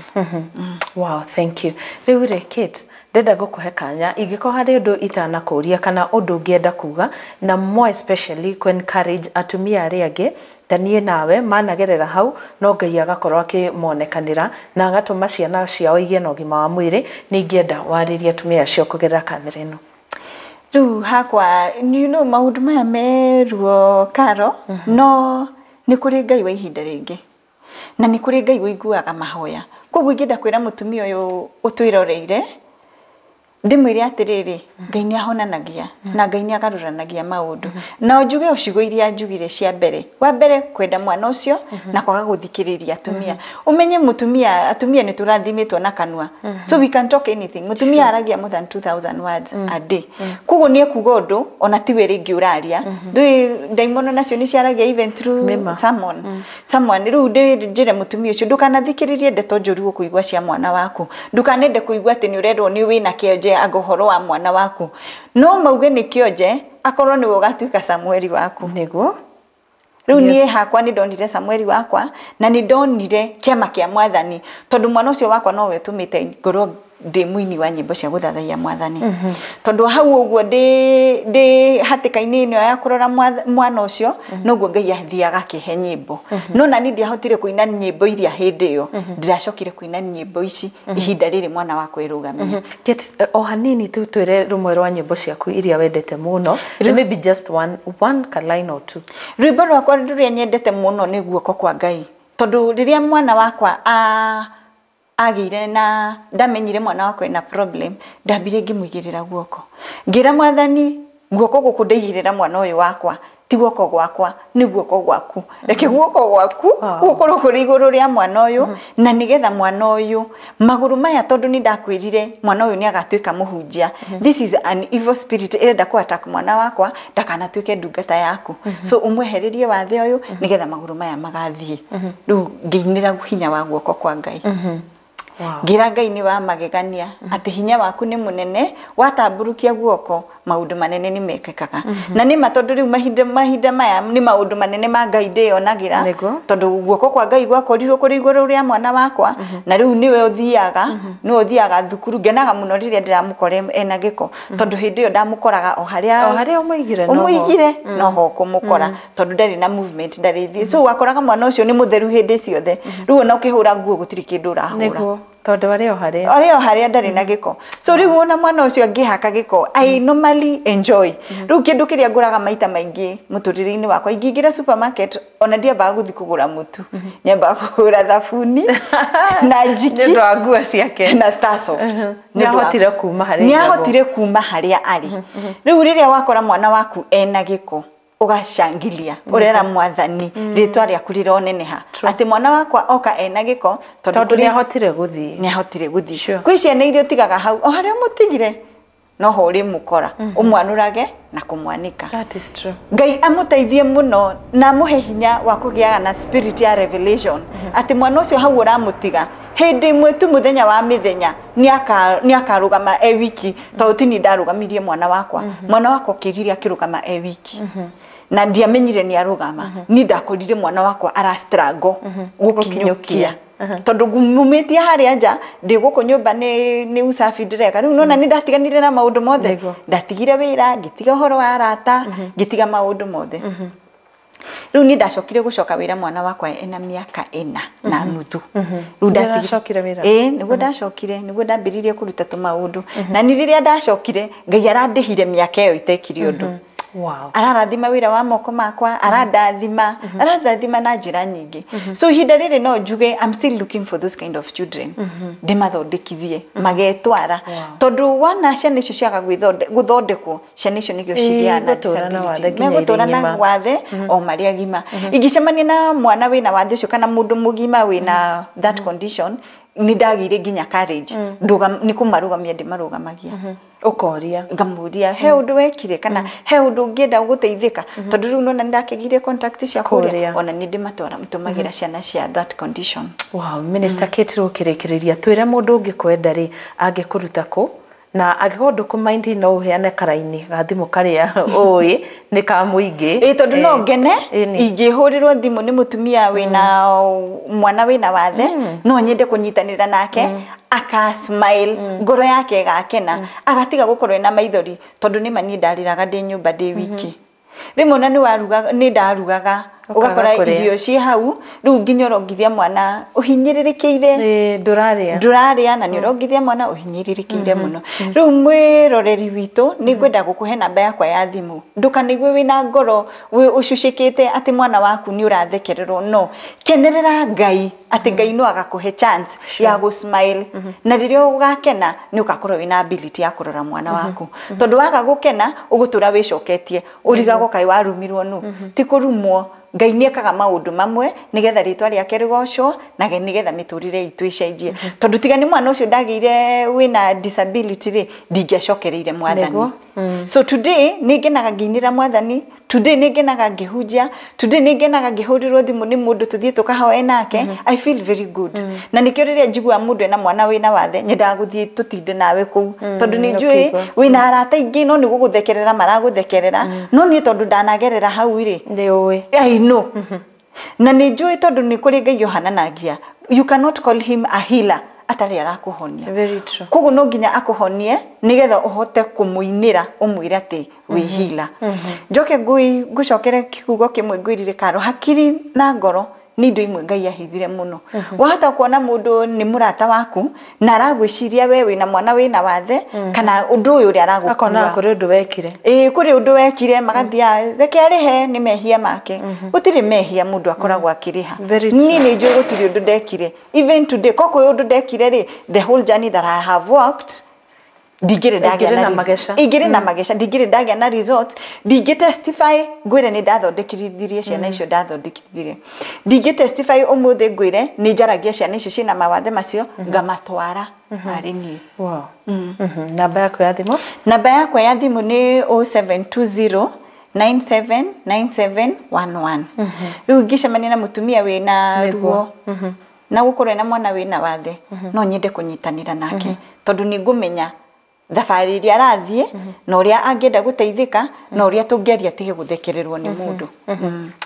Wow, thank you. Rĩu rĩ, Kate, ndĩrenda gũkũhe kanya ingĩkorwo harĩ ũndũ itanakũria kana ũndũ ũngĩenda kuga, na more especially kũ encourage atumia arĩa angĩ ta niĩ nawe managerera hau, no Ngai agakorwo akĩmonekanĩra na agatũma ciana ciao igĩe na ũgima wa mwĩrĩ. Nĩ ingĩenda warĩrie atumia acio kũgerera kamera ĩno. Rĩu hakwa, maũndũ maya meruo karo, no nĩ kũrĩ Ngai wa ihinda rĩngĩ na nĩ kũrĩ Ngai ũiguaga mahoya. Koguo ingĩenda kwĩra mũtumia ũyũ ũtwĩroreire, ndĩmwĩre atĩrĩrĩ, Ngai nĩ ahonanagia na Ngai nĩ agarũranagia maũndũ. Na njuge o ciugo iria njugire cia mbere, wa mbere kwenda mwana ũcio na kwaga gũthikĩrĩria atumia. Ũmenye mũtumia, atumia nĩ tũrathimĩtwo na kanua, so we can talk anything. Mũtumia aragia more than 2000 words a day. Koguo nĩ ekuga ũndũ ona tiwe rĩngĩ ũraria. Ndũĩ ndaimono nacio nĩ ciaragia even through someone someone. Rĩu njĩre mũtumia ũcio, ndũkanathikĩrĩrie ndeto njũru ũkũigua cia mwana waku. Ndũkanende kũigua atĩ nĩ ũrerwo nĩ wĩna kĩonje anga ũhoro wa mwana waku. No mauge nĩ kĩonje, akorwo nĩwe ũgatuĩka Samueli waku. Rĩu niĩ hakwa nĩ ndonire Samueli wakwa na nĩ ndonire kĩama kĩa Mwathani, tondũ mwana ũcio wakwa nowe ũtũmĩte ngorwo ndĩ mũini wa nyĩmbo cia gũthathaiya Mwathani. Tondũ hau ũguo ndĩ hatĩka-inĩ ĩno ya kũrora mwana ũcio, noguo Ngai athiaga akĩhe nyĩmbo. No nani ndiahotire kũina nyĩmbo iria hĩndĩ ĩyo. Ndĩracokire kũina nyĩmbo ici ihinda rĩrĩ mwana wakwa ĩrũgamie. Kate, o hanini tu twĩre rũmwe rwa nyĩmbo ciaku iria wendete mũno, maybe just one ka line or two. Rwĩmbo rwakwa rũrĩa nyendete mũno nĩ "Guoko kwa Ngai", tondũ rĩrĩa mwana wakwa agĩire na ndamenyire mwana wakwa ena problem, ndambire ngĩmũigĩrĩra guoko, ngĩra Mwathani, "Guoko gũkũ ndaigĩrĩra mwana ũyũ wakwa ti guoko gwakwa, nĩ guoko gwaku. Reke guoko gwaku gũkorwo kũrĩ igũrũ rĩa mwana ũyũ, na nĩgetha mwana ũyũ magũrũ maya, tondũ nĩ ndakwĩrire mwana ũyũ nĩ agatuĩka mũhunjia. This is an evil spirit ĩrenda kũ attack mwana wakwa ndakanatuĩke ndungata yaku, so ũmwehererie wathe ũyũ nĩgetha magũrũ maya magathiĩ." Rĩu ngĩinĩra hinya wa guoko kwa Ngai. Ngĩra Ngai nĩ wa magegania, atĩ hinya waku nĩ mũnene, watambũrũkia guoko. Maũndũ manene nĩ mekĩkaga na nĩ ma, tondũ rĩu mahinda maya nĩ maũndũ manene ma Ngai ndĩyonagĩra, tondũ guoko kwa Ngai gwakorirwo kũrĩ igũrũ rĩa mwana wakwa, na rĩu nĩwe ũthiaga thukuru. Ngenaga mũno rĩrĩa ndĩramũkora ena gĩko, tondũ hĩndĩ ĩyo ndamũkoraga o harĩa ũmũigire noho ũkũmũkora, tondũ ndarĩ na movement, ndarĩ thiĩ. So wakoraga mwana ũcio nĩ mũtheru hĩndĩ ciothe. Rĩu ona ũkĩhũra nguo gũtirĩ kĩndũ ũrahũra, tondũ arĩ o harĩa ndarĩ na gĩko. So rĩu ona mwana ũcio angĩhaka gĩko, I normally enjoy. Rĩu kĩndũ kĩrĩa ngũraga maita maingĩ mũtũrĩre-inĩ wakwa, ingĩingĩra supermarket ona ndiambaga gũthiĩ kũgũra mũtu, nyambaga kũgũra thabuni na njiki nĩ ũndũ wa nguo ciake na Starsoft. Nĩ ahotire kuma harĩa arĩ. Rĩu rĩrĩa wakora mwana waku ena gĩko, ũgacangilia, ũrera Mwathani rĩtwa rĩaku rĩroneneha atĩ mwana wakwa oka ena gĩko, tondũ nĩ ahotire gũthiĩ. Nĩ ahotire gũthiĩ. Kwĩ ciana iria ũtigaga hau o harĩa ũmũtigire noho ũrĩmũkora, ũmwanũrage na kũmwanĩka. That is true. Ngai amũteithie mũno na amũhe hinya wa kũgĩaga na spirit ya revelation, atĩ mwana ũcio hau ũramũtiga, hĩndĩ ĩmwe tu, mũthenya wa mĩthenya, nĩ akarũgama e wiki, tondũ ti niĩ ndarũgamirie mwana wakwa. Mwana wakwa okĩrire akĩrũgama e wiki na ndiamenyire nĩ arũgama. Niĩ ndakorire mwana wakwa ara struggle gũkinyũkia, tondũ ngumumĩtie harĩa nja, ndĩ gũkũ nyũmba nĩ usafi ndĩreka. Rĩu nona nĩ ndatiganire na maũndũ mothe, ndatigire wĩra, ngĩtiga ũhoro wa arata, ngĩtiga maũndũ mothe. Rĩu niĩ ndacokire gũcoka wĩra mwana wakwa ena mĩaka 4.5. Rĩu ndacokire wĩra? Ĩĩ, nĩguo ndacokire, nĩguo ndambĩrĩirie kũruta tũmaũndũ. Na nĩ rĩrĩa ndacokire, Ngai arandĩhire mĩaka ĩyo itekire ũndũ. Ararathima wĩra wa moko makwa, arandathima na njĩra nyingĩ. So ihinda rĩrĩ no njuge I'm still looking for those kind of children, ndĩmathondekithie magetwara, tondũ wona ciana icio ciaga gũthondekwo, ciana icio nĩkĩo cigĩaga na disability, megũtũra na wathe o marĩa agima. Ingĩcemania na mwana wĩna wathe ũcio kana mũndũ mũgima wĩna that condition, nĩ ndagĩire nginya courage nĩ kũmarũgamia ndĩmarũgamagia. Ũkoria. Ngamũria he ũndũ wekire kana he ũndũ ũngĩenda gũteithĩka, tondũ rĩu nona nĩndakĩgire contact cia kũrĩa, ona nĩ ndĩmatwara tũmagĩra ciana cia that condition. Wow, Minister Kate, rũkĩrĩkĩrĩria, twĩre mũndũ ũngĩkwenda rĩ, angĩkũruta kũ, na angĩkorwo ndũkũmaindi no ũheane karaini ga thimũ karĩa ũĩ nĩ ka mũingĩ. Ĩ, tondũ no ngene ingĩhũrĩrwo thimũ nĩ mũtumia wĩna mwana wĩna wathe, no nyende kũnyitanĩra nake, aka smile, ngoro yake ĩgakena, agatiga gũkorwo ena maithori, tondũ nĩma niĩ ndarĩraga ndĩ nyũmba ndĩ wiki. Rĩmwe ona nĩ warugaga, nĩ ndarugaga, ũgakora irio ciĩ hau, rĩu nginya ũrongithia mwana ũhinyĩrĩrĩkĩire. Ndũrarĩa. Ndũrarĩa, na nĩ ũrongithia mwana ũhinyĩrĩrĩkĩire mũno. Rĩu mwĩroreri witũ, nĩ ngwenda gũkũhe namba yakwa ya thimũ. Ndũkanaigue wĩna ngoro ũcucĩkĩte atĩ mwana waku nĩ ũrathekererwo. No kenerera Ngai atĩ Ngai no agakũhe chance ya gũ smile, na rĩrĩa ũgakena nĩ ũgakorwo wĩna ability ya kũrora mwana waku, tondũ waga gũkena ũgũtũra wĩcoketie ũrigagwo kaĩ warumirwo. Nũ ti kũrumwo? Ngai nĩ ekaga maũndũ mamwe nĩgetha rĩtwa rĩake rĩgocwo na nĩgetha mĩtũrĩre itũ ĩcenjie, tondũ tiga nĩ mwana ũcio ndagĩire wĩna disability rĩ, ndingĩacokereire Mwathani. So today nĩ ngenaga ngĩinĩra Mwathani, today nĩ ngenaga ngĩhunjia, today nĩ ngenaga ngĩhũrĩrwo thimũ nĩ mũndũ tũthiĩ tũkahoe nake. I feel very good, na nĩkĩo rĩrĩa njiguaga mũndũ ena mwana wĩna wathe, nyendaga gũthiĩ tũtinde nawe kũu, tondũ nĩ njũĩ wĩna arata aingĩ no nĩ gũgũthekerera maragũthekerera, no niĩ tondũ ndanagerera hau rĩ, nĩ ũĩ. I know, na nĩ njũĩ tondũ nĩ kũrĩ Ngai ũhananagia. You cannot call him a healer atarĩ arakũhonia. Very true. Koguo no nginya akũhonie nĩgetha ũhote kũmũinĩra ũmwĩre atĩ wĩ healer. Njoke ngũcokere kiugo kĩmwe ngwĩrire karo, hakiri na ngoro nĩ indo imwe Ngai ahithire mũno. Wahota kuona mũndũ nĩ mũrata waku na aragwĩciria we wĩna mwana wĩna wathe kana ũndũ ũyũ ũrĩa aragũkua, akona kũrĩ ũndũ wekire. Ĩĩ, kũrĩ ũndũ wekire, magathia reke arĩhe nĩ mehia make. Gũtirĩ mehia mũndũ akoragwo akĩrĩha. Niĩ nĩ njũĩ gũtirĩ ũndũ ndekire. Even today ko kwĩ ũndũ ndekire rĩ, the whole journey that I have walked, ndingĩrĩ ndagĩa na mageca. Ingĩrĩ na mageca, ndingĩrĩ ndagĩa na result, ndingĩ testify ngwĩre nĩ ndathondekithirie ciana icio ndathondekithirie, ndingĩ testify ũmũthĩ ngwĩre nĩ njaragia ciana icio ciĩna mawathe macio ngamatwara harĩ niĩ. Wow. Namba yaku ya thimũ? Namba yakwa ya thimũ nĩ 0720 979711. Rĩu ingĩcemania na mũtumia wĩna ruo na gũkorwo na mwana wĩna wathe, no nyende kũnyitanĩra nake, tondũ nĩ ngũmenya thabarĩ ĩrĩa arathiĩ na ũrĩa angĩenda gũteithĩka na ũrĩa tũngĩaria atige gũthekererwo nĩ mũndũ.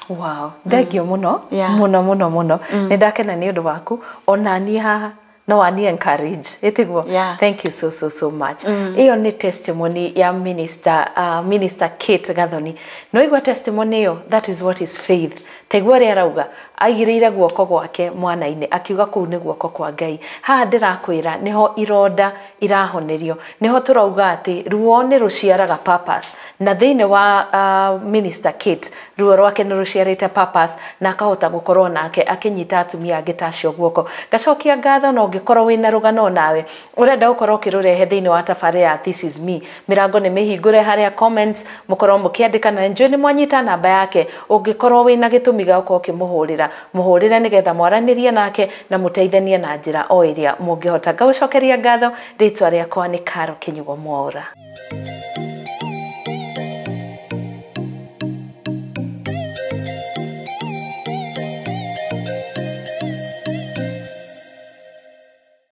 Wow, thengio mũno. Yeah. Mũno mũno mũno, nĩ ndakena nĩ ũndũ waku, ona niĩ haha no wani encourage ĩtiguo. Yeah. Thank you so so so much. Ĩyo nĩ testimony ya minister Kate Gathoni. No igua testimony ĩyo, that is what is faith. Taigua ũrĩa arauga aigĩrĩire guoko gwake mwana-inĩ akiuga kũu nĩ guoko kwa Ngai. Haha ndĩrakwĩra nĩho ironda irahonerio, nĩho tũrauga atĩ ruo nĩ rũciaraga purpose, na thĩinĩ wa minister Kate ruo rwake nĩ rũciarĩte purpose na akahota gũkorwo nake akĩnyita atumia angĩ ta acio guoko. Ngacokia ngatho, na ũngĩkorwo wĩna rũgano nawe ũrenda gũkorwo ũkĩrũrehe thĩinĩ wa tabarĩra ya This Is Me, mĩrango nĩ mĩhingũre harĩa comments mũkorwo mũkĩandĩka, na njũĩ nĩ mwanyita namba yake. Ũngĩkorwo wĩna gĩtũmi gĩa gũkorwo ũkĩmũhũrĩra, mũhũrĩre nĩgetha mwaranĩrie nake na mũteithanie na njĩra o ĩrĩa mũngĩhota. Ngagũcokeria ngatho, rĩtwa rĩakwa nĩ Karo Kinyugo Mwaura.